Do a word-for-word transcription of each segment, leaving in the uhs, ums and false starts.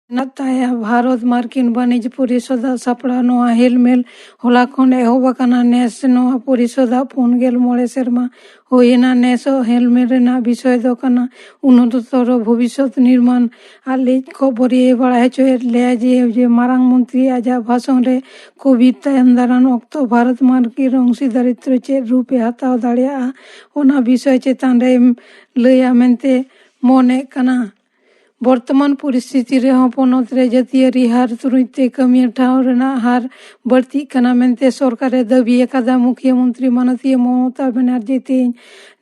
ᱢᱮᱱᱟᱜ ᱛᱟᱭᱟ᱾ ᱵᱷᱟᱨᱚᱛ ᱢᱟᱨᱠᱤᱱ ᱵᱟᱹᱱᱤᱡᱽ ᱯᱚᱨᱤᱥᱚᱫᱟᱜ ᱥᱟᱯᱲᱟᱣ ᱱᱚᱣᱟ ᱦᱮᱞᱢᱮᱞ ᱦᱚᱞᱟ ᱠᱷᱚᱱ ᱮᱦᱚᱵ ᱟᱠᱟᱱᱟ᱾ ᱱᱮᱥ ᱱᱚᱣᱟ ᱯᱚᱨᱤᱥᱚᱫᱟᱜ ᱯᱩᱱ ᱜᱮᱞ ᱢᱚᱬᱮ ᱥᱮᱨᱢᱟ ᱦᱩᱭᱮᱱᱟ᱾ ᱱᱮᱥᱚᱜ ᱦᱮᱞᱢᱮᱞ ᱨᱮᱱᱟᱜ ᱵᱤᱥᱚᱭ ᱫᱚ ᱠᱟᱱᱟ ᱩᱱᱱᱚᱛᱚᱛᱚᱨ ᱵᱷᱚᱵᱤᱥᱥᱚᱛ ᱱᱤᱨᱢᱟᱱ᱾ ᱟᱨ ᱞᱟᱹᱭ ᱠᱷᱚᱵᱚᱨᱤᱭᱟᱹ ᱵᱟᱲᱟᱭ ᱦᱚᱪᱚᱭᱮᱫ ᱞᱮᱭᱟ ᱡᱮ, ᱡᱮ ᱢᱟᱨᱟᱝ ᱢᱚᱱᱛᱨᱤ ᱟᱡᱟᱜ ᱵᱷᱟᱥᱚᱱ ᱨᱮ ᱠᱳᱵᱷᱤᱰ ᱛᱟᱭᱚᱢ ᱫᱟᱨᱟᱢ ᱚᱠᱛᱚ ᱵᱷᱟᱨᱚᱛ ᱢᱟᱨᱠᱤᱱ ᱚᱝᱥᱤᱫᱟᱨᱤᱛᱣ ᱪᱮᱫ ᱨᱩᱯ ᱮ ᱦᱟᱛᱟᱣ ᱫᱟᱲᱮᱭᱟᱜᱼᱟ, ᱚᱱᱟ ᱵᱤᱥᱚᱭ ᱪᱮᱛᱟᱱ ᱨᱮ ᱞᱟᱹᱭᱟ ᱢᱮᱱᱛᱮ ᱢᱚᱱᱮᱜ ᱠᱟᱱᱟ᱾ ᱵᱚᱨᱛᱚᱢᱟᱱ ᱯᱚᱨᱤᱥᱛᱷᱤᱛᱤ ᱨᱮᱦᱚᱸ ᱯᱚᱱᱚᱛ ᱨᱮ ᱡᱟᱹᱛᱤᱭᱟᱹᱨᱤ ᱦᱟᱨ ᱛᱩᱞᱩᱡ ᱛᱮ ᱠᱟᱹᱢᱤᱭᱟᱹ ᱴᱷᱟᱶ ᱨᱮᱱᱟᱜ ᱦᱟᱨ ᱵᱟᱹᱲᱛᱤᱜ ᱠᱟᱱᱟ ᱢᱮᱱᱛᱮ ᱥᱚᱨᱠᱟᱨ ᱮ ᱫᱟᱹᱵᱤ ᱟᱠᱟᱫᱟ᱾ ᱢᱩᱠᱷᱤᱭᱟᱹ ᱢᱚᱱᱛᱨᱤ ᱢᱟᱱᱚᱛᱤᱭᱟᱹ ᱢᱚᱢᱚᱛᱟ ᱵᱮᱱᱟᱨᱡᱤ ᱛᱮᱦᱮᱧ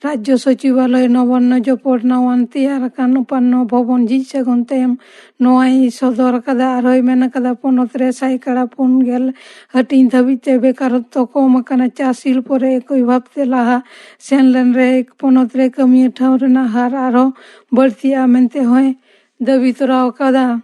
ᱨᱟᱡᱽᱡᱚ ᱥᱚᱪᱤᱵᱟᱞᱚᱭ ᱱᱚᱵᱟᱱᱱᱚ ᱡᱚᱯᱚᱲ ᱱᱟᱣᱟᱱ ᱛᱮᱭᱟᱨ ᱟᱠᱟᱱ ᱩᱯᱟᱱᱱᱚ ᱵᱷᱚᱵᱚᱱ ᱡᱷᱤᱡ ᱥᱟᱹᱜᱩᱱ ᱛᱟᱭᱚᱢ ᱱᱚᱣᱟᱭ ᱥᱚᱫᱚᱨ ᱟᱠᱟᱫᱟ᱾ ᱟᱨᱦᱚᱸᱭ ᱢᱮᱱ ᱟᱠᱟᱫᱟ, ᱯᱚᱱᱚᱛ ᱨᱮ ᱥᱟᱭᱠᱟᱲᱟ ᱯᱩᱱ ᱜᱮᱞ ᱦᱟᱹᱴᱤᱧ ᱫᱷᱟᱹᱵᱤᱡ ᱛᱮ ᱵᱮᱠᱟᱨᱚᱛᱛᱚ ᱠᱚᱢ ᱟᱠᱟᱱᱟ᱾ ᱪᱟᱥ ᱥᱤᱞᱯᱚ ᱨᱮ ᱮᱠᱚᱭ ᱵᱷᱟᱵᱛᱮ ᱞᱟᱦᱟ ᱥᱮᱱ ᱞᱮᱱ ᱨᱮ ᱯᱚᱱᱚᱛ ᱨᱮ ᱠᱟᱹᱢᱤᱭᱟᱹ ᱴᱷᱟᱶ ᱨᱮᱱᱟᱜ ᱦᱟᱨ ᱟᱨᱦᱚᱸ ᱵᱟᱹᱲᱛᱤᱜᱼᱟ ᱢᱮᱱᱛᱮ ᱦᱚᱸᱭ ᱫᱟᱹᱵᱤ ᱛᱚᱨᱟᱣ ᱟᱠᱟᱫᱟ᱾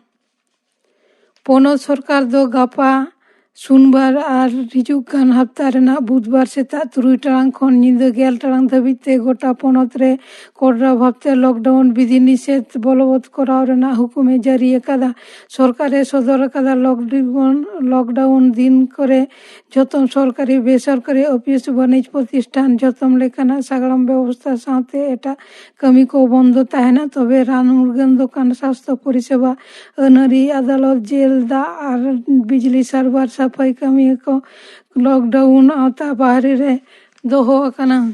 ᱯᱚᱱᱚᱛ ᱥᱚᱨᱠᱟᱨ ᱫᱚ ᱜᱟᱯᱟ ᱥᱩᱱᱵᱟᱨ ᱟᱨ ᱦᱤᱡᱩᱜ ᱠᱟᱱ ᱦᱟᱯᱛᱟ ᱨᱮᱱᱟᱜ ᱵᱩᱫᱷᱵᱟᱨ ᱥᱮᱛᱟᱜ ᱛᱩᱨᱩᱭ ᱴᱟᱲᱟᱝ ᱠᱷᱚᱱ ᱧᱤᱫᱟᱹ ᱜᱮᱞ ᱴᱟᱲᱟᱝ ᱫᱷᱟᱹᱵᱤᱡ ᱛᱮ ᱜᱚᱴᱟ ᱯᱚᱱᱚᱛ ᱨᱮ ᱠᱚᱰᱨᱟ ᱵᱷᱟᱵᱛᱮ ᱞᱚᱠᱰᱟᱣᱩᱱ ᱵᱤᱫᱷᱤ ᱱᱤᱥᱮᱫᱷ ᱵᱚᱞᱚᱵᱚᱛ ᱠᱚᱨᱟᱣ ᱨᱮᱱᱟᱜ ᱦᱩᱠᱩᱢ ᱮ ᱡᱟᱹᱨᱤ ᱟᱠᱟᱫᱟ᱾ ᱥᱚᱨᱠᱟᱨ ᱮ ᱥᱚᱫᱚᱨ ᱟᱠᱟᱫᱟ ᱞᱚᱠᱰᱟᱣᱩᱱ, ᱞᱚᱠᱰᱟᱣᱩᱱ ᱫᱤᱱ ᱠᱚᱨᱮ ᱡᱚᱛᱚᱢ ᱥᱚᱨᱠᱟᱨᱤ ᱵᱮᱥᱚᱨᱠᱟᱨᱤ ᱚᱯᱷᱤᱥ, ᱵᱟᱹᱱᱤᱡᱽ ᱯᱨᱚᱛᱤᱥᱴᱷᱟᱱ, ᱡᱚᱛᱚᱢ ᱞᱮᱠᱟᱱᱟᱜ ᱥᱟᱜᱟᱲᱚᱢ ᱵᱮᱵᱚᱥᱛᱷᱟ ᱥᱟᱶᱛᱮ ᱮᱴᱟᱜ ᱠᱟᱹᱢᱤ ᱠᱚ ᱵᱚᱱᱫᱚ ᱛᱟᱦᱮᱱᱟ᱾ ᱛᱚᱵᱮ ᱨᱟᱱ ᱢᱩᱨᱜᱟᱹᱱ ᱫᱚᱠᱟᱱ, ᱥᱟᱥᱛᱷᱚ ᱯᱚᱨᱤᱥᱮᱵᱟ, ᱟᱹᱱᱟᱹᱨᱤ ᱟᱫᱟᱞᱚᱛ, ᱡᱮᱞ, ᱫᱟᱜ ᱟᱨ ᱵᱤᱡᱽᱞᱤ ᱥᱟᱨᱵᱟᱨ ᱥᱟᱯᱷᱟᱭ ᱠᱟᱹᱢᱤᱭᱟᱹ ᱠᱚ ᱞᱚᱠᱰᱟᱣᱩᱱ ᱟᱣᱛᱟ ᱵᱟᱦᱨᱮ ᱨᱮ ᱫᱚᱦᱚ ᱟᱠᱟᱱᱟ᱾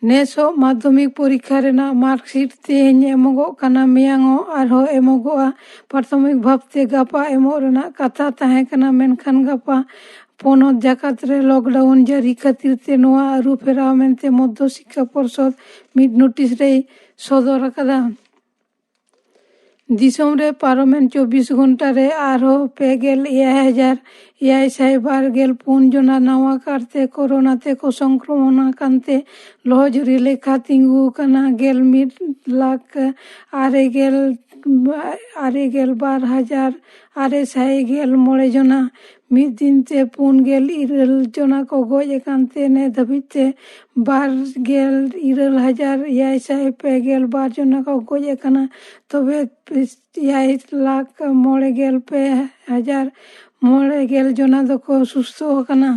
ᱱᱮᱥᱚᱜ ᱢᱟᱫᱽᱫᱷᱚᱢᱤᱠ ᱯᱚᱨᱤᱠᱠᱷᱟ ᱨᱮᱱᱟᱜ ᱢᱟᱨᱠᱥᱤᱴ ᱛᱮᱦᱮᱧ ᱮᱢᱚᱜᱚᱜ ᱠᱟᱱᱟ, ᱢᱮᱭᱟᱝᱚᱜ ᱟᱨᱦᱚᱸ ᱮᱢᱚᱜᱚᱜᱼᱟ᱾ ᱯᱨᱟᱛᱷᱚᱢᱤᱠ ᱵᱷᱟᱵᱛᱮ ᱜᱟᱯᱟ ᱮᱢᱚᱜ ᱨᱮᱱᱟᱜ ᱠᱟᱛᱷᱟ ᱛᱟᱦᱮᱸ ᱠᱟᱱᱟ, ᱢᱮᱱᱠᱷᱟᱱ ᱜᱟᱯᱟ ᱯᱚᱱᱚᱛ ᱡᱟᱠᱟᱛ ᱨᱮ ᱞᱚᱠᱰᱟᱣᱩᱱ ᱡᱟᱹᱨᱤ ᱠᱷᱟᱹᱛᱤᱨ ᱛᱮ ᱱᱚᱣᱟ ᱟᱹᱨᱩ ᱯᱷᱮᱨᱟᱣ ᱢᱮᱱᱛᱮ ᱢᱚᱫᱽᱫᱷᱚ ᱥᱤᱠᱠᱷᱟ ᱯᱚᱨᱥᱚᱫ ᱢᱤᱫ ᱱᱳᱴᱤᱥ ᱨᱮᱭ ᱥᱚᱫᱚᱨ ᱟᱠᱟᱫᱟ᱾ ᱫᱤᱥᱚᱢ ᱨᱮ ᱯᱟᱨᱚᱢᱮᱱ ᱪᱚᱵᱵᱤᱥ ᱜᱷᱚᱱᱴᱟ ᱨᱮ ᱟᱨᱦᱚᱸ ᱯᱮ ᱜᱮᱞ ᱮᱭᱟᱭ ᱦᱟᱡᱟᱨ ᱮᱭᱟᱭ ᱥᱟᱭ ᱵᱟᱨ ᱜᱮᱞ ᱯᱩᱱ ᱡᱚᱱᱟ ᱱᱟᱣᱟ ᱠᱟᱨᱛᱮ ᱠᱳᱨᱳᱱᱟ ᱛᱮᱠᱚ ᱥᱚᱝᱠᱨᱚᱢᱚᱱ ᱟᱠᱟᱱ ᱛᱮ ᱞᱚᱦᱚᱡᱩᱨᱤ ᱞᱮᱠᱷᱟ ᱛᱤᱸᱜᱩ ᱟᱠᱟᱱᱟ ᱜᱮᱞ ᱢᱤᱫ ᱞᱟᱠᱷ ᱟᱨᱮ ᱜᱮᱞ, ᱟᱨᱮ ᱜᱮᱞ ᱵᱟᱨ ᱦᱟᱡᱟᱨ ᱟᱨᱮ ᱥᱟᱭ ᱜᱮᱞ ᱢᱚᱬᱮ ᱡᱚᱱᱟ᱾ ᱢᱤᱫ ᱫᱤᱱ ᱛᱮ ᱯᱩᱱ ᱜᱮᱞ ᱤᱨᱟᱹᱞ ᱡᱚᱱᱟ ᱠᱚ ᱜᱚᱡ ᱟᱠᱟᱱ ᱛᱮ ᱱᱤᱛ ᱫᱷᱟᱹᱵᱤᱡ ᱛᱮ ᱵᱟᱨ ᱜᱮᱞ ᱤᱨᱟᱹᱞ ᱦᱟᱡᱟᱨ ᱮᱭᱟᱭ ᱥᱟᱭ ᱯᱮ ᱜᱮᱞ ᱵᱟᱨ ᱡᱚᱱᱟ ᱠᱚ ᱜᱚᱡ ᱟᱠᱟᱱᱟ᱾ ᱛᱚᱵᱮ ᱮᱭᱟᱭ ᱞᱟᱠᱷ ᱢᱚᱬᱮ ᱜᱮᱞ ᱯᱮ ᱦᱟᱡᱟᱨ ᱢᱚᱬᱮ ᱜᱮᱞ ᱡᱚᱱᱟ ᱫᱚᱠᱚ ᱥᱩᱥᱛᱷᱚ ᱟᱠᱟᱱᱟ᱾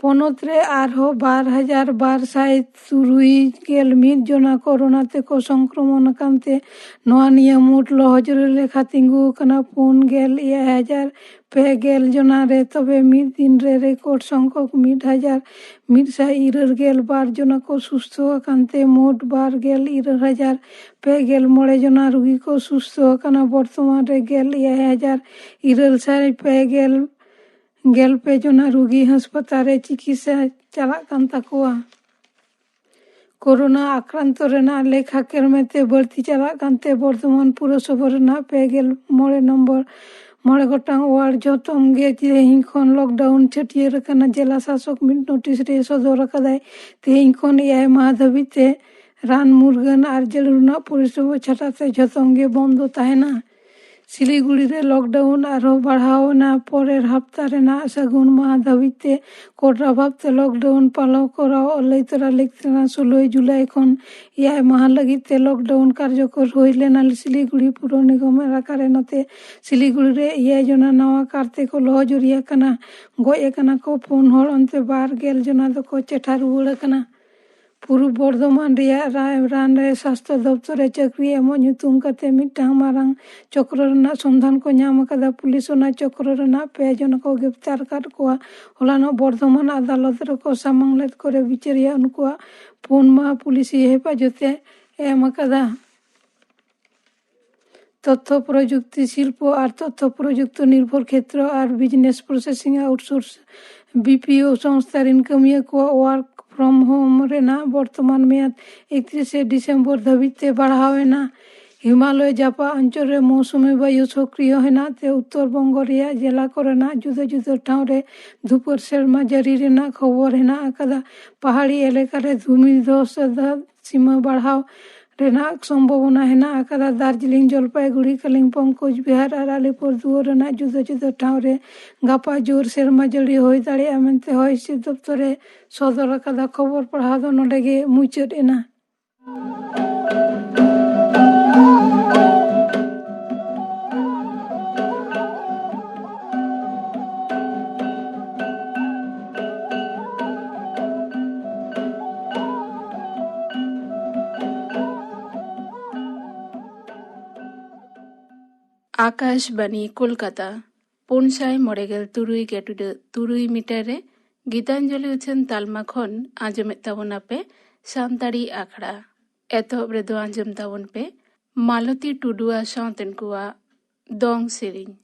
ᱯᱚᱱᱚᱛ ᱨᱮ ᱟᱨᱦᱚᱸ ᱵᱟᱨ ᱦᱟᱡᱟᱨ ᱵᱟᱨ ᱥᱟᱭ ᱛᱩᱨᱩᱭ ᱜᱮᱞ ᱢᱤᱫ ᱡᱚᱱᱟ ᱠᱳᱨᱳᱱᱟ ᱛᱮᱠᱚ ᱥᱚᱝᱠᱨᱚᱢᱚᱱ ᱟᱠᱟᱱ ᱛᱮ ᱱᱚᱣᱟ ᱱᱤᱭᱟᱹ ᱢᱩᱴ ᱞᱚᱦᱚᱡᱚᱨᱤ ᱞᱮᱠᱷᱟ ᱛᱤᱸᱜᱩ ᱟᱠᱟᱱᱟ ᱯᱩᱱ ᱜᱮᱞ ᱮᱭᱟᱭ ᱦᱟᱡᱟᱨ ᱯᱮ ᱜᱮᱞ ᱡᱚᱱᱟ ᱨᱮ᱾ ᱛᱚᱵᱮ ᱢᱤᱫ ᱫᱤᱱ ᱨᱮ ᱨᱮᱠᱚᱨᱰ ᱥᱚᱝᱠᱷᱚᱠ ᱢᱤᱫ ᱦᱟᱡᱟᱨ ᱢᱤᱫ ᱥᱟᱭ ᱤᱨᱟᱹᱞ ᱜᱮᱞ ᱵᱟᱨ ᱡᱚᱱᱟ ᱠᱚ ᱥᱩᱥᱛᱷᱚ ᱟᱠᱟᱱ ᱛᱮ ᱢᱩᱴ ᱵᱟᱨ ᱜᱮᱞ ᱤᱨᱟᱹᱞ ᱦᱟᱡᱟᱨ ᱯᱮ ᱜᱮᱞ ᱢᱚᱬᱮ ᱡᱚᱱᱟ ᱨᱩᱜᱤ ᱠᱚ ᱥᱩᱥᱛᱷᱚ ᱟᱠᱟᱱᱟ᱾ ᱵᱚᱨᱛᱚᱢᱟᱱ ᱨᱮ ᱜᱮᱞ ᱮᱭᱟᱭ ᱦᱟᱡᱟᱨ ᱤᱨᱟᱹᱞ ᱥᱟᱭ ᱯᱮ ᱜᱮᱞ ᱜᱮᱞ ᱯᱮ ᱡᱚᱱᱟ ᱨᱩᱜᱤ ᱦᱟᱥᱯᱟᱛᱟᱞ ᱨᱮ ᱪᱤᱠᱤᱛᱥᱟ ᱪᱟᱞᱟᱜ ᱠᱟᱱ ᱛᱟᱠᱚᱣᱟ᱾ ᱠᱳᱨᱳᱱᱟ ᱟᱠᱨᱟᱱᱛᱚ ᱨᱮᱱᱟᱜ ᱞᱮᱠᱷᱟ ᱠᱮᱨᱢᱮ ᱛᱮ ᱵᱟᱹᱲᱛᱤ ᱪᱟᱞᱟᱜ ᱠᱟᱱᱛᱮ ᱵᱚᱨᱫᱷᱚᱢᱟᱱ ᱯᱩᱨᱚᱥᱚᱵᱷᱟ ᱨᱮᱱᱟᱜ ᱯᱮ ᱜᱮᱞ ᱢᱚᱬᱮ ᱱᱚᱢᱵᱚᱨ ᱢᱚᱬᱮ ᱜᱚᱴᱟᱝ ᱣᱟᱨᱰ ᱡᱚᱛᱚᱢ ᱜᱮ ᱛᱮᱦᱮᱧ ᱠᱷᱚᱱ ᱞᱚᱠᱰᱟᱣᱩᱱ ᱪᱷᱟᱹᱴᱭᱟᱹᱨ ᱟᱠᱟᱱᱟ᱾ ᱡᱮᱞᱟ ᱥᱟᱥᱚᱠ ᱢᱤᱫ ᱱᱳᱴᱤᱥ ᱨᱮ ᱥᱚᱫᱚᱨ ᱟᱠᱟᱫᱟᱭ, ᱛᱮᱦᱮᱧ ᱠᱷᱚᱱ ᱮᱭᱟᱭ ᱢᱟᱦᱟ ᱫᱷᱟᱹᱵᱤᱡ ᱛᱮ ᱨᱟᱱ ᱢᱩᱨᱜᱟᱹᱱ ᱟᱨ ᱡᱟᱹᱨᱩᱲ ᱨᱮᱱᱟᱜ ᱯᱚᱨᱤᱥᱮᱵᱟ ᱪᱷᱟᱰᱟ ᱛᱮ ᱡᱚᱛᱚᱢ ᱜᱮ ᱵᱚᱱᱫᱚ ᱛᱟᱦᱮᱱᱟ᱾ ᱥᱤᱞᱤᱜᱩᱲᱤ ᱨᱮ ᱞᱚᱠᱰᱟᱣᱩᱱ ᱟᱨᱦᱚᱸ ᱵᱟᱲᱦᱟᱣ ᱮᱱᱟ᱾ ᱯᱚᱨᱮᱨ ᱦᱟᱯᱛᱟ ᱨᱮᱱᱟᱜ ᱥᱟᱹᱜᱩᱱ ᱢᱟᱦᱟ ᱫᱷᱟᱹᱵᱤᱡ ᱛᱮ ᱠᱚᱰᱨᱟ ᱵᱷᱟᱵᱽ ᱛᱮ ᱞᱚᱠᱰᱟᱣᱩᱱ ᱯᱟᱞᱟᱣ ᱠᱚᱨᱟᱣ ᱞᱟᱹᱭ ᱛᱚᱨᱟ ᱞᱮᱫ ᱛᱟᱦᱮᱱᱟ᱾ ᱥᱳᱞᱳᱭ ᱡᱩᱞᱟᱭ ᱠᱷᱚᱱ ᱮᱭᱟᱭ ᱢᱟᱦᱟ ᱞᱟᱹᱜᱤᱫ ᱛᱮ ᱞᱚᱠᱰᱟᱣᱩᱱ ᱠᱟᱨᱡᱚᱠᱚᱨ ᱦᱩᱭ ᱞᱮᱱᱟ᱾ ᱥᱤᱞᱤᱜᱩᱲᱤ ᱯᱩᱨ ᱱᱤᱜᱚᱢ ᱮᱞᱟᱠᱟ ᱨᱮ ᱱᱚᱛᱮ ᱥᱤᱞᱤᱜᱩᱲᱤ ᱨᱮ ᱮᱭᱟᱭ ᱡᱚᱱᱟ ᱱᱟᱣᱟ ᱠᱟᱨᱛᱮ ᱠᱚ ᱞᱚᱦᱚᱡᱩᱨᱤ ᱟᱠᱟᱱᱟ, ᱜᱚᱡ ᱟᱠᱟᱱᱟ ᱠᱚ ᱯᱩᱱ ᱦᱚᱲ, ᱚᱱᱛᱮ ᱵᱟᱨ ᱜᱮᱞ ᱡᱚᱱᱟ ᱫᱚᱠᱚ ᱪᱮᱴᱷᱟ ᱨᱩᱣᱟᱹᱲ ᱟᱠᱟᱱᱟ᱾ ᱯᱩᱨᱩᱵ ᱵᱚᱨᱫᱷᱚᱢᱟᱱ ᱨᱮᱭᱟᱜ ᱨᱟ-, ᱨᱟᱱ ᱨᱮ ᱥᱟᱥᱛᱷᱚ ᱫᱚᱯᱛᱚᱨ ᱨᱮ ᱪᱟᱹᱠᱨᱤ ᱮᱢᱚᱜ ᱧᱩᱛᱩᱢ ᱠᱟᱛᱮ ᱢᱤᱫᱴᱟᱝ ᱢᱟᱨᱟᱝ ᱪᱚᱠᱨᱚ ᱨᱮᱱᱟᱜ ᱥᱚᱱᱫᱷᱟᱱ ᱠᱚ ᱧᱟᱢ ᱟᱠᱟᱫᱟ᱾ ᱯᱩᱞᱤᱥ ᱚᱱᱟ ᱪᱚᱠᱨᱚ ᱨᱮᱱᱟᱜ ᱯᱮ ᱡᱚᱱ ᱠᱚ ᱜᱨᱮᱯᱛᱟᱨ ᱟᱠᱟᱫ ᱠᱚᱣᱟ᱾ ᱦᱚᱞᱟᱱᱚᱜ ᱵᱚᱨᱫᱷᱚᱢᱟᱱ ᱟᱫᱟᱞᱚᱛ ᱨᱮᱠᱚ ᱥᱟᱢᱟᱝ ᱞᱮᱫ ᱠᱚᱨᱮ ᱵᱤᱪᱟᱹᱨᱤᱭᱟᱹ ᱩᱱᱠᱩᱣᱟᱜ ᱯᱩᱱ ᱢᱟᱦᱟ ᱯᱩᱞᱤᱥᱤ ᱦᱮᱯᱟᱡᱚᱛ ᱮ ᱮᱢ ᱟᱠᱟᱫᱟ᱾ ᱛᱚᱛᱛᱷᱚ ᱯᱨᱚᱡᱩᱠᱛᱤ ᱥᱤᱞᱯᱚ ᱟᱨ ᱛᱚᱛᱛᱷᱚ ᱯᱨᱚᱡᱩᱠᱛᱤ ᱱᱤᱨᱵᱷᱚᱨ ᱠᱷᱮᱛᱨᱚ ᱟᱨ ᱵᱤᱡᱽᱱᱮᱥ ᱯᱨᱚᱥᱮᱥᱤᱝ ᱟᱣᱩᱴᱥᱳᱨᱥ, ᱵᱤ ᱯᱤ ᱳ, ᱥᱚᱝᱥᱛᱷᱟ ᱨᱤᱱ ᱠᱟᱹᱢᱤᱭᱟᱹ ᱠᱚᱣᱟᱜ ᱣᱟᱨᱠ ᱯᱷᱨᱚᱢ ᱦᱳᱢ ᱨᱮᱱᱟᱜ ᱵᱚᱨᱛᱚᱢᱟᱱ ᱢᱮᱭᱟᱫ ᱮᱠᱛᱨᱤᱥᱮ ᱰᱤᱥᱮᱢᱵᱚᱨ ᱫᱷᱟᱹᱵᱤᱡ ᱛᱮ ᱵᱟᱲᱦᱟᱣ ᱮᱱᱟ᱾ ᱦᱤᱢᱟᱞᱚᱭ ᱡᱟᱯᱟᱜ ᱚᱧᱪᱚᱞ ᱨᱮ ᱢᱳᱣᱥᱩᱢᱤ ᱵᱟᱭᱩ ᱥᱚᱠᱨᱤᱭᱚ ᱦᱮᱱᱟᱜ ᱛᱮ ᱩᱛᱛᱚᱨ ᱵᱚᱝᱜᱚ ᱨᱮᱭᱟᱜ ᱡᱮᱞᱟ ᱠᱚᱨᱮᱱᱟᱜ ᱡᱩᱫᱟᱹ ᱡᱩᱫᱟᱹ ᱴᱷᱟᱶ ᱨᱮ ᱫᱷᱩᱯᱟᱹᱲ ᱥᱮᱨᱢᱟ ᱡᱟᱹᱲᱤ ᱨᱮᱱᱟᱜ ᱠᱷᱚᱵᱚᱨ ᱦᱮᱱᱟᱜ ᱟᱠᱟᱫᱟ᱾ ᱯᱟᱦᱟᱲᱤ ᱮᱞᱟᱠᱟ ᱨᱮ ᱫᱷᱩᱢᱤ ᱫᱚ ᱥᱟᱫᱟ ᱥᱤᱢᱟᱹ ᱵᱟᱲᱦᱟᱣ ᱨᱮᱱᱟᱜ ᱥᱚᱢᱵᱷᱚᱵᱚᱱᱟ ᱦᱮᱱᱟᱜ ᱟᱠᱟᱫᱟ᱾ ᱫᱟᱨᱡᱤᱞᱤᱝ, ᱡᱚᱞᱯᱟᱭᱜᱩᱲᱤ, ᱠᱟᱞᱤᱢᱯᱚᱝ, ᱠᱳᱪᱵᱤᱦᱟᱨ ᱟᱨ ᱟᱞᱤᱯᱩᱨ ᱫᱩᱣᱟᱨ ᱨᱮᱱᱟᱜ ᱡᱩᱫᱟᱹ ᱡᱩᱫᱟᱹ ᱴᱷᱟᱶ ᱨᱮ ᱜᱟᱯᱟ ᱡᱳᱨ ᱥᱮᱨᱢᱟ ᱡᱟᱹᱲᱤ ᱦᱩᱭ ᱫᱟᱲᱮᱭᱟᱜᱼᱟ ᱢᱮᱱᱛᱮ ᱦᱚᱭ ᱦᱤᱸᱥᱤᱫ ᱫᱚᱯᱛᱚᱨ ᱮ ᱥᱚᱫᱚᱨ ᱟᱠᱟᱫᱟ᱾ ᱠᱷᱚᱵᱚᱨ ᱯᱟᱲᱦᱟᱣ ᱫᱚ ᱱᱚᱰᱮ ᱜᱮ ᱢᱩᱪᱟᱹᱫ ᱮᱱᱟ᱾ ᱟᱠᱟᱥᱵᱟᱱᱤ ᱠᱳᱞᱠᱟᱛᱟ, ᱯᱩᱱ ᱥᱟᱭ ᱢᱚᱬᱮ ᱜᱮᱞ ᱛᱩᱨᱩᱭ ᱜᱮᱴᱩᱰᱟᱹᱜ ᱛᱩᱨᱩᱭ ᱢᱤᱴᱟᱨ ᱨᱮ ᱜᱤᱛᱟᱧᱡᱚᱞᱤ ᱩᱪᱷᱟᱹᱱ ᱛᱟᱞᱢᱟ ᱠᱷᱚᱱ ᱟᱸᱡᱚᱢᱮᱫ ᱛᱟᱵᱚᱱᱟᱯᱮ ᱥᱟᱱᱛᱟᱲᱤ ᱟᱠᱷᱲᱟ᱾ ᱮᱛᱚᱦᱚᱵ ᱨᱮᱫᱚ ᱟᱸᱡᱚᱢ ᱛᱟᱵᱚᱱ ᱯᱮ ᱢᱟᱞᱚᱛᱤ ᱴᱩᱰᱩ ᱟᱨ ᱥᱟᱶᱛᱮᱱ ᱠᱚᱣᱟᱜ ᱫᱚᱝ ᱥᱮᱨᱮᱧ᱾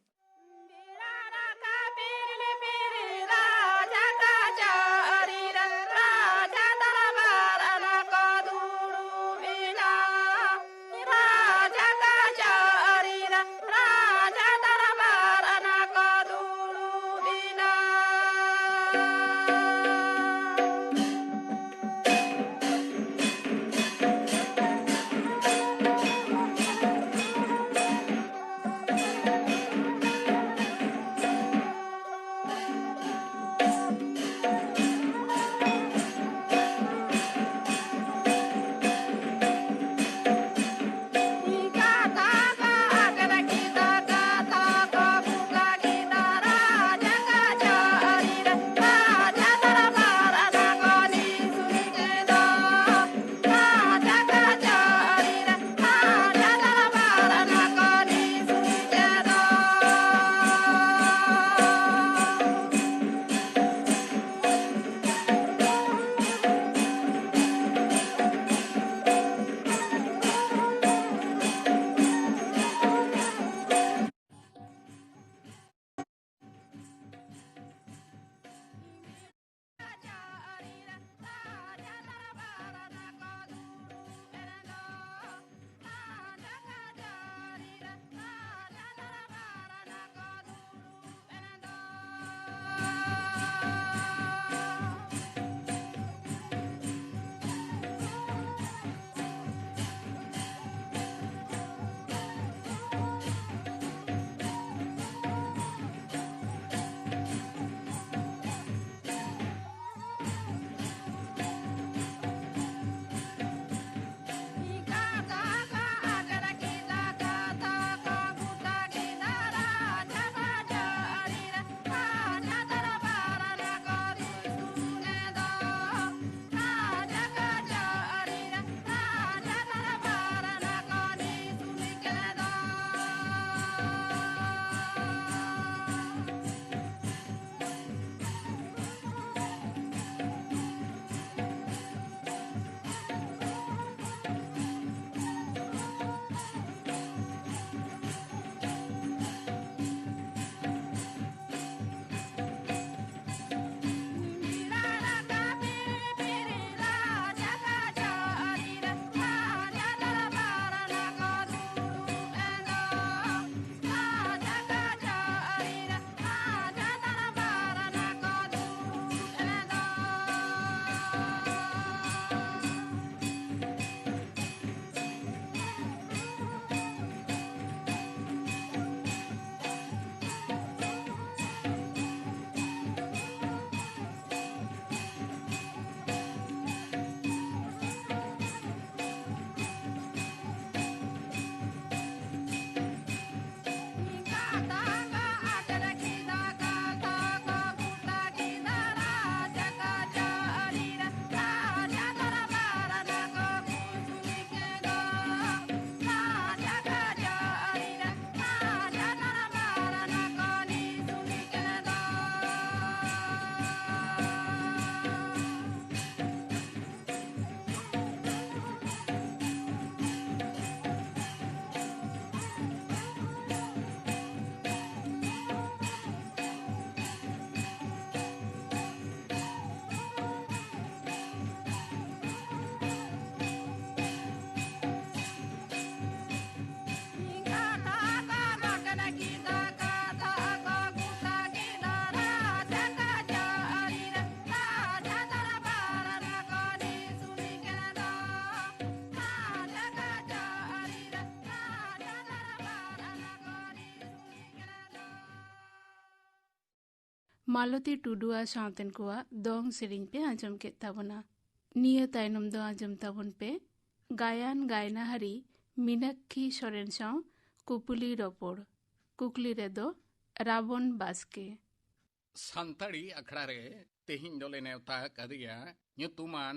ᱢᱟᱞᱚᱛᱤ ᱴᱩᱰᱩ ᱟᱨ ᱥᱟᱶᱛᱮᱱ ᱠᱚᱣᱟᱜ ᱫᱚᱝ ᱥᱮᱨᱮᱧ ᱯᱮ ᱟᱸᱡᱚᱢ ᱠᱮᱫ ᱛᱟᱵᱚᱱᱟ᱾ ᱱᱤᱭᱟᱹ ᱛᱟᱭᱱᱚᱢ ᱫᱚ ᱟᱸᱡᱚᱢ ᱛᱟᱵᱚᱱ ᱯᱮ ᱜᱟᱭᱟᱱ ᱜᱟᱭᱱᱟᱦᱟᱨᱤ ᱢᱤᱱᱟᱠᱠᱷᱤ ᱥᱚᱨᱮᱱ ᱥᱟᱶ ᱠᱩᱯᱩᱞᱤ ᱨᱚᱯᱚᱲ᱾ ᱠᱩᱠᱞᱤ ᱨᱮᱫᱚ ᱨᱟᱵᱚᱱ ᱵᱟᱥᱠᱮ᱾ ᱥᱟᱱᱛᱟᱲᱤ ᱟᱠᱷᱲᱟ ᱨᱮ ᱛᱮᱦᱮᱧ ᱫᱚᱞᱮ ᱱᱮᱣᱛᱟ ᱟᱠᱟᱫᱮᱭᱟ ᱧᱩᱛᱩᱢᱟᱱ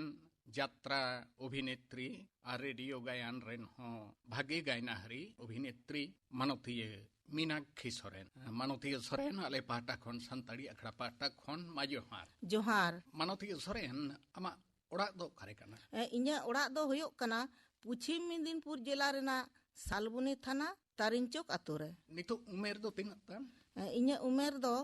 ᱡᱟᱛᱨᱟ ᱚᱵᱷᱤᱱᱮᱛᱨᱤ ᱟᱨ ᱨᱮᱰᱤᱭᱳ ᱜᱟᱭᱟᱱ ᱨᱮᱱ ᱦᱚᱸ ᱵᱷᱟᱜᱮ ᱜᱟᱭᱱᱟᱦᱟᱨᱤ ᱚᱵᱷᱤᱱᱮᱛᱨᱤ ᱢᱟᱱᱚᱛᱤᱭᱟᱹ ᱢᱤᱱᱟᱠᱠᱷᱤ ᱥᱚᱨᱮᱱ᱾ ᱢᱟᱱᱚᱛᱤᱭᱟᱹ ᱥᱚᱨᱮᱱ, ᱟᱞᱮ ᱯᱟᱦᱴᱟ ᱠᱷᱚᱱ, ᱥᱟᱱᱛᱟᱲᱤ ᱟᱠᱷᱲᱟ ᱯᱟᱦᱴᱟ ᱠᱷᱚᱱ, ᱢᱟ ᱡᱚᱦᱟᱨ᱾ ᱡᱚᱦᱟᱨ᱾ ᱢᱟᱱᱚᱛᱤᱭᱟᱹ ᱥᱚᱨᱮᱱ, ᱟᱢᱟᱜ ᱚᱲᱟᱜ ᱫᱚ ᱚᱠᱟᱨᱮ ᱠᱟᱱᱟ? ᱮ, ᱤᱧᱟᱹᱜ ᱚᱲᱟᱜ ᱫᱚ ᱦᱩᱭᱩᱜ ᱠᱟᱱᱟ ᱯᱚᱪᱷᱤᱢ ᱢᱮᱫᱤᱱᱯᱩᱨ ᱡᱮᱞᱟ ᱨᱮᱱᱟᱜ ᱥᱟᱞᱵᱚᱱᱤ ᱛᱷᱟᱱᱟ ᱛᱟᱨᱤᱧᱪᱚᱠ ᱟᱛᱳ ᱨᱮ᱾ ᱱᱤᱛᱚᱜ ᱩᱢᱮᱨ ᱫᱚ ᱛᱤᱱᱟᱹᱜ ᱛᱟᱢ? ᱮ, ᱤᱧᱟᱹᱜ ᱩᱢᱮᱨ ᱫᱚ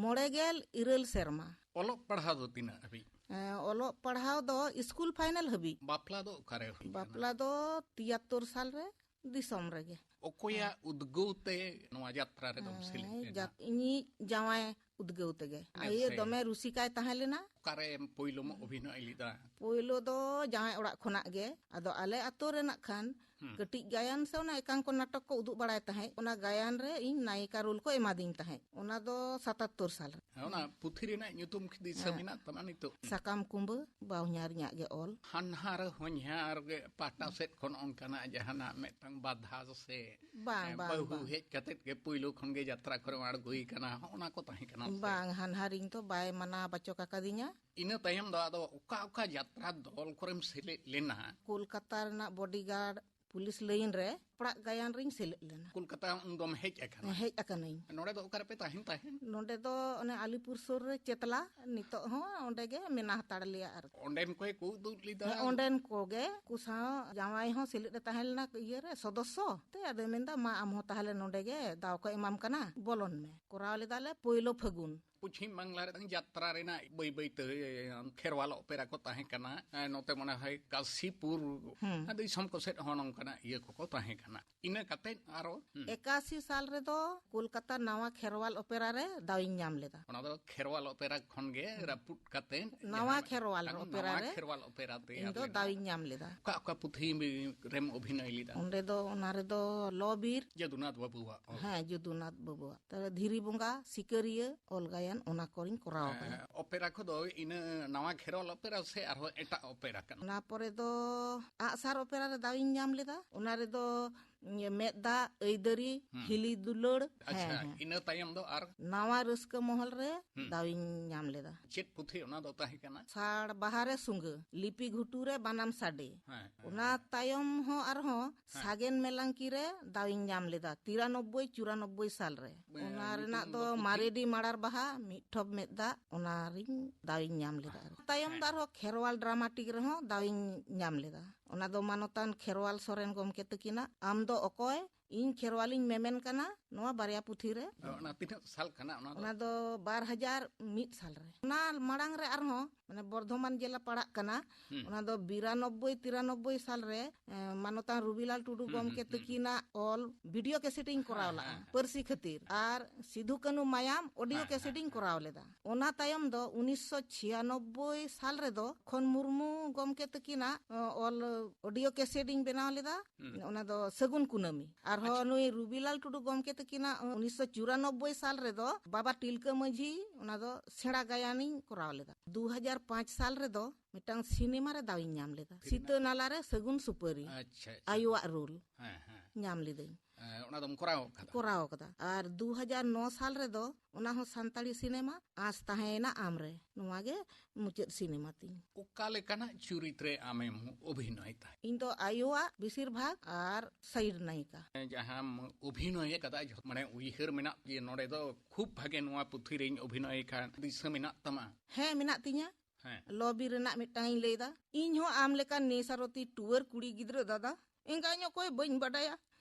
ᱢᱚᱬᱮ ᱜᱮᱞ ᱤᱨᱟᱹᱞ ᱥᱮᱨᱢᱟ᱾ ᱚᱞᱚᱜ ᱯᱟᱲᱦᱟᱣ ᱫᱚ ᱛᱤᱱᱟᱹᱜ ᱦᱟᱹᱵᱤᱡ? ᱮ, ᱚᱞᱚᱜ ᱯᱟᱲᱦᱟᱣ ᱫᱚ ᱥᱠᱩᱞ ᱯᱷᱟᱭᱱᱮᱞ ᱦᱟᱹᱵᱤᱡ᱾ ᱵᱟᱯᱞᱟ ᱫᱚ ᱚᱠᱟᱨᱮ ᱦᱩᱭ ᱠᱟᱱᱟ? ᱵᱟᱯᱞᱟ ᱫᱚ ᱛᱤᱭᱟᱛᱛᱳᱨ ᱥᱟᱞ ᱨᱮ ᱫᱤᱥᱚᱢ ᱨᱮᱜᱮ᱾ ᱚᱠᱚᱭᱟᱜ ᱩᱫᱽᱜᱟᱹᱣ ᱛᱮ ᱱᱚᱣᱟ ᱡᱟᱛᱨᱟ ᱨᱮᱫᱚᱢ ᱦᱮᱸ, ᱥᱮᱞᱮᱫ ᱞᱮᱱᱟ? ᱡᱟᱛ-, ᱤᱧᱤᱡ ᱡᱟᱶᱟᱭ ᱩᱫᱽᱜᱟᱹᱣ ᱛᱮᱜᱮ᱾ ᱦᱮᱸ, ᱟᱭᱳ ᱥᱮ᱾ ᱫᱚᱢᱮ ᱨᱩᱥᱤᱠᱟᱭ ᱛᱟᱦᱮᱸ ᱞᱮᱱᱟ᱾ ᱚᱠᱟᱨᱮᱢ ᱯᱳᱭᱞᱳᱢ ᱚᱵᱷᱤᱱᱚᱭ ᱞᱮᱫᱟ? ᱯᱳᱭᱞᱳ ᱫᱚ ᱡᱟᱶᱟᱭ ᱚᱲᱟᱜ ᱠᱷᱚᱱᱟᱜ ᱜᱮ᱾ ᱟᱫᱚ ᱟᱞᱮ ᱟᱛᱳ ᱨᱮᱱᱟᱜ ᱠᱷᱟᱱ ᱦᱩᱸ᱾ ᱠᱟᱹᱴᱤᱡ ᱜᱟᱭᱟᱱ ᱥᱮ ᱚᱱᱟ ᱮᱠᱟᱝᱠᱚ ᱱᱟᱴᱚᱠ ᱠᱚ ᱩᱫᱩᱜ ᱵᱟᱲᱟᱭ ᱛᱟᱦᱮᱸᱫ, ᱚᱱᱟ ᱜᱟᱭᱟᱱ ᱨᱮ ᱤᱧ ᱱᱟᱭᱤᱠᱟ ᱨᱳᱞ ᱠᱚ ᱮᱢᱟᱫᱤᱧ ᱛᱟᱦᱮᱸᱫ᱾ ᱚᱱᱟ ᱫᱚ ᱥᱟᱛᱟᱛᱛᱳᱨ ᱥᱟᱞ ᱨᱮ᱾ ᱦᱮᱸ, ᱚᱱᱟ ᱯᱩᱛᱷᱤ ᱨᱮᱱᱟᱜ ᱧᱩᱛᱩᱢ ᱠᱤ ᱫᱤᱥᱟᱹ ᱦᱮᱸ᱾ ᱢᱮᱱᱟᱜ ᱛᱟᱢᱟ ᱱᱤᱛᱚᱜ? ᱥᱟᱠᱟᱢ ᱠᱩᱢᱵᱟᱹ ᱵᱟᱦᱧᱟᱨ ᱤᱧᱟᱜ ᱜᱮ ᱚᱞ᱾ ᱦᱟᱱᱦᱟᱨ ᱦᱚᱧᱦᱟᱨ ᱜᱮ ᱯᱟᱦᱴᱟ ᱥᱮᱫ ᱠᱷᱚᱱ ᱚᱱᱠᱟᱱᱟᱜ ᱡᱟᱦᱟᱱᱟᱜ ᱢᱤᱫᱴᱟᱝ ᱵᱟᱫᱷᱟ ᱥᱮ, ᱵᱟᱝ, ᱮ, ᱵᱟᱝ, ᱵᱟᱹᱦᱩ ᱵᱟᱝ᱾ ᱦᱮᱡ ᱠᱟᱛᱮᱫ ᱜᱮ ᱯᱳᱭᱞᱳ ᱠᱷᱚᱱ ᱜᱮ ᱡᱟᱛᱨᱟ ᱠᱚᱨᱮ ᱟᱬᱜᱚᱭ ᱠᱟᱱᱟ, ᱦᱚᱸᱜᱼᱚ ᱱᱟ ᱠᱚ ᱛᱟᱦᱮᱸ ᱠᱟᱱᱟ ᱥᱮ? ᱵᱟᱝ, ᱦᱟᱱᱦᱟᱨᱤᱧ ᱫᱚ ᱵᱟᱭ ᱢᱟᱱᱟ ᱵᱟᱪᱚᱠ ᱟᱠᱟᱫᱤᱧᱟ᱾ ᱤᱱᱟᱹ ᱛᱟᱭᱚᱢ ᱫᱚ ᱟᱫᱚ ᱚᱠᱟ ᱚᱠᱟ ᱡᱟᱛᱨᱟ ᱫᱚᱞ ᱠᱚᱨᱮᱢ ᱥᱮᱞᱮᱫ ᱞᱮᱱᱟ? ᱠᱳᱞᱠᱟᱛᱟ ᱨᱮᱱᱟᱜ ᱵᱚᱰᱤᱜᱟᱨᱰ ᱯᱩᱞᱤᱥ ᱞᱟᱭᱤᱱ ᱨᱮ ᱚᱲᱟᱜ ᱜᱟᱭᱟᱱ ᱨᱤᱧ ᱥᱮᱞᱮᱫ ᱞᱮᱱᱟ᱾ ᱠᱳᱞᱠᱟᱛᱟ ᱩᱱ ᱫᱚᱢ ᱦᱮᱡ ᱟᱠᱟᱱᱟ? ᱦᱮᱡ ᱟᱠᱟᱱᱟᱹᱧ᱾ ᱱᱚᱰᱮ ᱫᱚ ᱚᱠᱟ ᱨᱮᱯᱮ ᱛᱟᱦᱮᱱ ᱛᱟᱦᱮᱸᱫ? ᱱᱚᱰᱮ ᱫᱚ ᱚᱱᱮ ᱟᱞᱤᱯᱩᱨ ᱥᱩᱨ ᱨᱮ ᱪᱮᱛᱞᱟ, ᱱᱤᱛᱚᱜ ᱦᱚᱸ ᱚᱸᱰᱮ ᱜᱮ ᱢᱮᱱᱟᱜ ᱦᱟᱛᱟᱲ ᱞᱮᱭᱟ ᱟᱨᱠᱤ᱾ ᱚᱸᱰᱮᱱ ᱠᱚᱭ ᱠᱚ ᱩᱫᱩᱜ ᱞᱮᱫᱟ? ᱦᱮᱸ, ᱚᱸᱰᱮᱱ ᱠᱚᱜᱮ᱾ ᱩᱱᱠᱩ ᱥᱟᱶ ᱡᱟᱶᱟᱭ ᱦᱚᱸ ᱥᱮᱞᱮᱫ ᱮ ᱛᱟᱦᱮᱸ ᱞᱮᱱᱟ ᱤᱭᱟᱹ ᱨᱮ, ᱥᱚᱫᱚᱥᱥᱚ᱾ ᱛᱮ ᱟᱫᱚᱭ ᱢᱮᱱᱫᱟ, "ᱢᱟ, ᱟᱢ ᱦᱚᱸ ᱛᱟᱦᱞᱮ ᱱᱚᱰᱮ ᱜᱮ ᱫᱟᱣ ᱠᱚ ᱮᱢᱟᱢ ᱠᱟᱱᱟ, ᱵᱚᱞᱚᱱ ᱢᱮ᱾" ᱠᱚᱨᱟᱣ ᱞᱮᱫᱟᱞᱮ ᱯᱳᱭᱞᱳ ᱯᱷᱟᱹᱜᱩᱱ᱾ ᱯᱚᱪᱷᱤᱢ ᱵᱟᱝᱞᱟ ᱨᱮ ᱡᱟᱛᱨᱟ ᱨᱮᱱᱟᱜ ᱵᱟᱹᱭ ᱵᱟᱹᱭ ᱛᱮ ᱠᱷᱮᱨᱣᱟᱞ ᱚᱯᱮᱨᱟ ᱠᱚ ᱛᱟᱦᱮᱸ ᱠᱟᱱᱟ᱾ ᱮ, ᱱᱚᱛᱮ ᱢᱚᱱᱮ ᱦᱚᱭ ᱠᱟᱥᱤᱯᱩᱨ ᱦᱩᱸ᱾ ᱫᱤᱥᱚᱢ ᱠᱚ ᱥᱮᱫ ᱦᱚᱸ ᱱᱚᱝᱠᱟᱱᱟᱜ ᱤᱭᱟᱹ ᱠᱚᱠᱚ ᱛᱟᱦᱮᱸ ᱠᱟᱱᱟ᱾ ᱤᱱᱟᱹ ᱠᱟᱛᱮ ᱟᱨᱚ, ᱦᱩᱸ᱾ ᱮᱠᱟᱥᱤ ᱥᱟᱞ ᱨᱮᱫᱚ ᱠᱳᱞᱠᱟᱛᱟ ᱱᱟᱣᱟ ᱠᱷᱮᱨᱣᱟᱞ ᱚᱯᱮᱨᱟ ᱨᱮ ᱫᱟᱣ ᱤᱧ ᱧᱟᱢ ᱞᱮᱫᱟ᱾ ᱚᱱᱟ ᱫᱚ ᱠᱷᱮᱨᱣᱟᱞ ᱚᱯᱮᱨᱟ ᱠᱷᱚᱱ ᱜᱮ ᱨᱟᱹᱯᱩᱫ ᱠᱟᱛᱮ ᱱᱟᱣᱟ ᱡᱟᱦᱟᱸ ᱠᱷᱮᱨᱣᱟᱞ ᱟᱨᱚ ᱚᱯᱮᱨᱟ ᱱᱟᱣᱟ ᱨᱮ ᱠᱷᱮᱨᱣᱟᱞ ᱚᱯᱮᱨᱟ ᱛᱮᱭᱟᱨ ᱤᱧ ᱫᱚ ᱞᱮᱱᱟ᱾ ᱫᱟᱣ ᱤᱧ ᱧᱟᱢ ᱞᱮᱫᱟ᱾ ᱚᱠᱟ ᱚᱠᱟ ᱯᱩᱛᱷᱤ ᱨᱮᱢ ᱚᱵᱷᱤᱱᱚᱭ ᱞᱮᱫᱟ? ᱚᱸᱰᱮ ᱫᱚ, ᱚᱱᱟ ᱨᱮᱫᱚ ᱞᱚ ᱵᱤᱨ᱾ ᱡᱚᱫᱩᱱᱟᱛᱷ ᱵᱟᱹᱵᱩᱣᱟᱜ ᱚᱞ᱾ ᱦᱮᱸ, ᱡᱚᱫᱩᱱᱟᱛᱷ ᱵᱟᱹᱵᱩᱣᱟᱜ᱾ ᱛᱟᱦᱞᱮ ᱫᱷᱤᱨᱤ ᱵᱚᱸᱜᱟ, ᱥᱤᱠᱟᱹᱨᱤᱭᱟᱹ, ᱚᱞ ᱜᱟᱭᱟᱱ, ᱚᱱᱟ ᱠᱚᱨᱤᱧ ᱠᱚᱨᱟᱣ ᱟᱠᱟᱫᱟ᱾ ᱦᱮᱸ, ᱚᱯᱮᱨᱟ ᱠᱚᱫᱚ ᱤᱱᱟᱹ ᱱᱟᱣᱟ ᱠᱷᱮᱨᱣᱟᱞ ᱚᱯᱮᱨᱟ ᱥᱮ ᱟᱨᱦᱚᱸ ᱮᱴᱟᱜ ᱚᱯᱮᱨᱟ ᱠᱟᱱᱟ? ᱚᱱᱟ ᱯᱚᱨᱮ ᱫᱚ ᱟᱜᱼᱥᱟᱨ ᱚᱯᱮᱨᱟ ᱨᱮ ᱫᱟᱣ ᱤᱧ ᱧᱟᱢ ᱞᱮᱫᱟ᱾ ᱚᱱᱟ ᱨᱮᱫᱚ ᱤᱭᱟᱹ, ᱢᱮᱫ ᱫᱟᱜ, ᱟᱹᱭᱫᱟᱹᱨᱤ, ᱦᱩᱸ᱾ ᱦᱤᱞᱤ ᱫᱩᱞᱟᱹᱲ᱾ ᱟᱪᱪᱷᱟ, ᱦᱮᱸ, ᱦᱮᱸ᱾ ᱤᱱᱟᱹ ᱛᱟᱭᱚᱢ ᱫᱚ ᱟᱨ? ᱱᱟᱣᱟ ᱨᱟᱹᱥᱠᱟᱹ ᱢᱚᱦᱚᱞ ᱨᱮ ᱦᱩᱸ᱾ ᱫᱟᱣ ᱤᱧ ᱧᱟᱢ ᱞᱮᱫᱟ᱾ ᱪᱮᱫ ᱯᱩᱛᱷᱤ ᱚᱱᱟ ᱫᱚ ᱛᱟᱦᱮᱸ ᱠᱟᱱᱟ? ᱥᱟᱲ ᱵᱟᱦᱟ ᱨᱮ ᱥᱩᱸᱜᱟᱹ, ᱞᱤᱯᱤ ᱜᱷᱩᱴᱩ ᱨᱮ ᱵᱟᱱᱟᱢ ᱥᱟᱰᱮ᱾ ᱦᱮᱸ, ᱦᱮᱸ, ᱚᱱᱟ ᱦᱮᱸ᱾ ᱛᱟᱭᱚᱢ ᱦᱚᱸ ᱟᱨᱦᱚᱸ ᱦᱮᱸ᱾ ᱥᱟᱜᱮᱱ ᱢᱮᱞᱟᱝᱠᱤ ᱨᱮ ᱫᱟᱣ ᱤᱧ ᱧᱟᱢ ᱞᱮᱫᱟ, ᱛᱤᱨᱟᱱᱚᱵᱵᱳᱭ ᱪᱩᱨᱟᱱᱚᱵᱵᱳᱭ ᱥᱟᱞ ᱨᱮ᱾ ᱦᱮᱸ, ᱚᱱᱟ ᱧᱩᱛᱩᱢ ᱨᱮᱱᱟᱜ ᱫᱚ ᱫᱚ ᱯᱩᱛᱷᱤ? ᱢᱟᱨᱮᱰᱤ ᱢᱟᱲᱟᱨ ᱵᱟᱦᱟ, ᱢᱤᱫ ᱴᱷᱚᱯ ᱢᱮᱫ ᱫᱟᱜ, ᱚᱱᱟ ᱨᱤᱧ ᱫᱟᱣ ᱤᱧ ᱧᱟᱢ ᱞᱮᱫᱟ᱾ ᱦᱮᱸ᱾ ᱛᱟᱭᱚᱢ ᱫᱚ ᱦᱮᱸ᱾ ᱟᱨᱦᱚᱸ ᱠᱷᱮᱨᱣᱟᱞ ᱰᱨᱟᱢᱟᱴᱤᱠ ᱨᱮᱦᱚᱸ ᱫᱟᱣ ᱤᱧ ᱧᱟᱢ ᱞᱮᱫᱟ᱾ ᱚᱱᱟ ᱫᱚ ᱢᱟᱱᱚᱛᱟᱱ ᱠᱷᱮᱨᱣᱟᱞ ᱥᱚᱨᱮᱱ ᱜᱚᱢᱠᱮ ᱛᱟᱹᱠᱤᱱᱟᱜ ᱟᱢ ᱫᱚ ᱚᱠᱚᱭ, ᱤᱧ ᱠᱷᱮᱨᱣᱟᱞᱤᱧ ᱢᱮᱢᱮᱱ ᱠᱟᱱᱟ, ᱱᱚᱣᱟ ᱵᱟᱨᱭᱟ ᱯᱩᱛᱷᱤ ᱨᱮ᱾ ᱚᱱᱟ ᱛᱤᱱᱟᱹᱜ ᱥᱟᱞ ᱠᱟᱱᱟ ᱚᱱᱟ ᱫᱚ? ᱚᱱᱟ ᱫᱚ ᱵᱟᱨ ᱦᱟᱡᱟᱨ ᱢᱤᱫ ᱥᱟᱞ ᱨᱮ᱾ ᱚᱱᱟ ᱢᱟᱲᱟᱝ ᱨᱮ ᱟᱨᱦᱚᱸ, ᱢᱟᱱᱮ, ᱵᱚᱨᱫᱷᱚᱢᱟᱱ ᱡᱮᱞᱟ ᱯᱟᱲᱟᱜ ᱠᱟᱱᱟ᱾ ᱦᱩᱸ᱾ ᱚᱱᱟ ᱫᱚ ᱵᱤᱨᱟᱱᱚᱵᱵᱳᱭ ᱛᱤᱨᱟᱱᱚᱵᱵᱳᱭ ᱥᱟᱞ ᱨᱮ, ᱮ, ᱢᱟᱱᱚᱛᱟᱱ ᱨᱩᱵᱤᱞᱟᱞ ᱴᱩᱰᱩ ᱦᱩᱸ, ᱜᱚᱢᱠᱮ ᱦᱩᱸ, ᱦᱩᱸ, ᱦᱩᱸ᱾ ᱛᱟᱹᱠᱤᱱᱟᱜ ᱚᱞ ᱵᱷᱤᱰᱤᱭᱳ ᱠᱮᱥᱮᱴ ᱤᱧ ᱠᱚᱨᱟᱣ ᱦᱮᱸ, ᱞᱟᱜᱼᱟ, ᱦᱮᱸ, ᱦᱮᱸ᱾ ᱯᱟᱹᱨᱥᱤ ᱠᱷᱟᱹᱛᱤᱨ᱾ ᱟᱨ ᱥᱤᱫᱷᱩ ᱠᱟᱹᱱᱦᱩ ᱢᱟᱭᱟᱢ ᱚᱰᱤᱭᱳ ᱦᱮᱸ, ᱠᱮᱥᱮᱴ ᱦᱮᱸ, ᱤᱧ ᱦᱮᱸ᱾ ᱠᱚᱨᱟᱣ ᱞᱮᱫᱟ᱾ ᱚᱱᱟ ᱛᱟᱭᱚᱢ ᱫᱚ ᱩᱱᱤᱥᱥᱚ ᱪᱷᱤᱭᱟᱱᱚᱵᱵᱳᱭ ᱥᱟᱞ ᱨᱮᱫᱚ ᱠᱷᱚᱱ ᱢᱩᱨᱢᱩ ᱜᱚᱢᱠᱮ ᱛᱟᱹᱠᱤᱱᱟᱜ, ᱚ, ᱚᱞ ᱚᱰᱤᱭᱳ ᱠᱮᱥᱮᱴ ᱤᱧ ᱵᱮᱱᱟᱣ ᱞᱮᱫᱟ᱾ ᱦᱩᱸ᱾ ᱚᱱᱟ ᱫᱚ ᱥᱟᱹᱜᱩᱱ ᱠᱩᱱᱟᱹᱢᱤ᱾ ᱟᱨᱦᱚᱸ ᱟᱪᱪᱷᱟ᱾ ᱱᱩᱭ ᱨᱩᱵᱤᱞᱟᱞ ᱴᱩᱰᱩ ᱜᱚᱢᱠᱮ ᱛᱟᱹᱠᱤᱱᱟᱜ ᱩᱱᱤᱥᱥᱚ ᱪᱩᱨᱟᱱᱚᱵᱵᱳᱭ ᱥᱟᱞ ᱨᱮᱫᱚ ᱵᱟᱵᱟ ᱛᱤᱞᱠᱟᱹ ᱢᱟᱹᱡᱷᱤ, ᱚᱱᱟ ᱫᱚ ᱥᱮᱬᱟ ᱜᱟᱭᱟᱱᱤᱧ ᱠᱚᱨᱟᱣ ᱞᱮᱫᱟ᱾ ᱫᱩ ᱦᱟᱡᱟᱨ ᱯᱟᱸᱪ ᱥᱟᱞ ᱨᱮᱫᱚ ᱢᱤᱫᱴᱟᱝ ᱥᱤᱱᱮᱢᱟ ᱨᱮ ᱫᱟᱣ ᱤᱧ ᱧᱟᱢ ᱞᱮᱫᱟ, ᱯᱷᱤᱨ ᱥᱤᱛᱟᱹ ᱱᱟᱞᱟ ᱨᱮ ᱥᱟᱹᱜᱩᱱ ᱥᱩᱯᱟᱹᱨᱤ᱾ ᱟᱪᱪᱷᱟ, ᱟᱪᱪᱷᱟ᱾ ᱟᱭᱳᱣᱟᱜ ᱨᱳᱞ ᱦᱮᱸ, ᱦᱮᱸ᱾ ᱧᱟᱢ ᱞᱤᱫᱟᱹᱧ᱾ ᱦᱮᱸ, ᱚᱱᱟ ᱫᱚᱢ ᱠᱚᱨᱟᱣ ᱠᱟᱫᱟ? ᱠᱚᱨᱟᱣ ᱠᱟᱫᱟ᱾ ᱟᱨ ᱫᱩ ᱦᱟᱡᱟᱨ ᱱᱚ ᱥᱟᱞ ᱨᱮᱫᱚ ᱚᱱᱟ ᱦᱚᱸ ᱥᱟᱱᱛᱟᱲᱤ ᱥᱤᱱᱮᱢᱟ, ᱟᱸᱥ ᱛᱟᱦᱮᱸᱭᱮᱱᱟ ᱟᱢᱨᱮ, ᱱᱚᱣᱟ ᱜᱮ ᱢᱩᱪᱟᱹᱫ ᱥᱤᱱᱮᱢᱟ ᱛᱤᱧ᱾ ᱚᱠᱟ ᱞᱮᱠᱟᱱᱟᱜ ᱪᱩᱨᱤᱛ ᱨᱮ ᱟᱢᱮᱢ ᱚᱵᱷᱤᱱᱚᱭ ᱛᱟᱦᱮᱸᱫ? ᱤᱧ ᱫᱚ ᱟᱭᱳᱣᱟᱜ ᱵᱮᱥᱤᱨ ᱵᱷᱟᱜᱽ ᱟᱨ ᱥᱟᱭᱤᱰ ᱱᱟᱭᱤᱠᱟ᱾ ᱡᱟᱦᱟᱸᱢ ᱚᱵᱷᱤᱱᱚᱭ ᱟᱠᱟᱫᱟ, ᱡᱷᱚ-, ᱢᱟᱱᱮ, ᱩᱭᱦᱟᱹᱨ ᱢᱮᱱᱟᱜ ᱡᱮ ᱱᱚᱰᱮ ᱫᱚ ᱠᱷᱩᱵ ᱵᱷᱟᱜᱮ ᱱᱚᱣᱟ ᱯᱩᱛᱷᱤ ᱨᱮᱧ ᱚᱵᱷᱤᱱᱚᱭ ᱠᱷᱟᱱ, ᱫᱤᱥᱟᱹ ᱢᱮᱱᱟᱜ ᱛᱟᱢᱟ? ᱦᱮᱸ, ᱢᱮᱱᱟᱜ ᱛᱤᱧᱟ᱾ ᱦᱮᱸ᱾ ᱞᱚ ᱵᱤᱨ ᱨᱮᱱᱟᱜ ᱢᱤᱫᱴᱟᱝ ᱤᱧ ᱞᱟᱹᱭᱫᱟ᱾ ᱤᱧ ᱦᱚᱸ ᱟᱢ ᱞᱮᱠᱟᱱ ᱱᱮᱥᱟᱨᱚᱛᱤ ᱴᱩᱣᱟᱹᱨ ᱠᱩᱲᱤ ᱜᱤᱫᱽᱨᱟᱹ ᱫᱟᱫᱟ, ᱮᱸᱜᱟᱧ ᱚᱠᱚᱭ ᱵᱟᱹᱧ ᱵᱟᱰᱟᱭᱟ,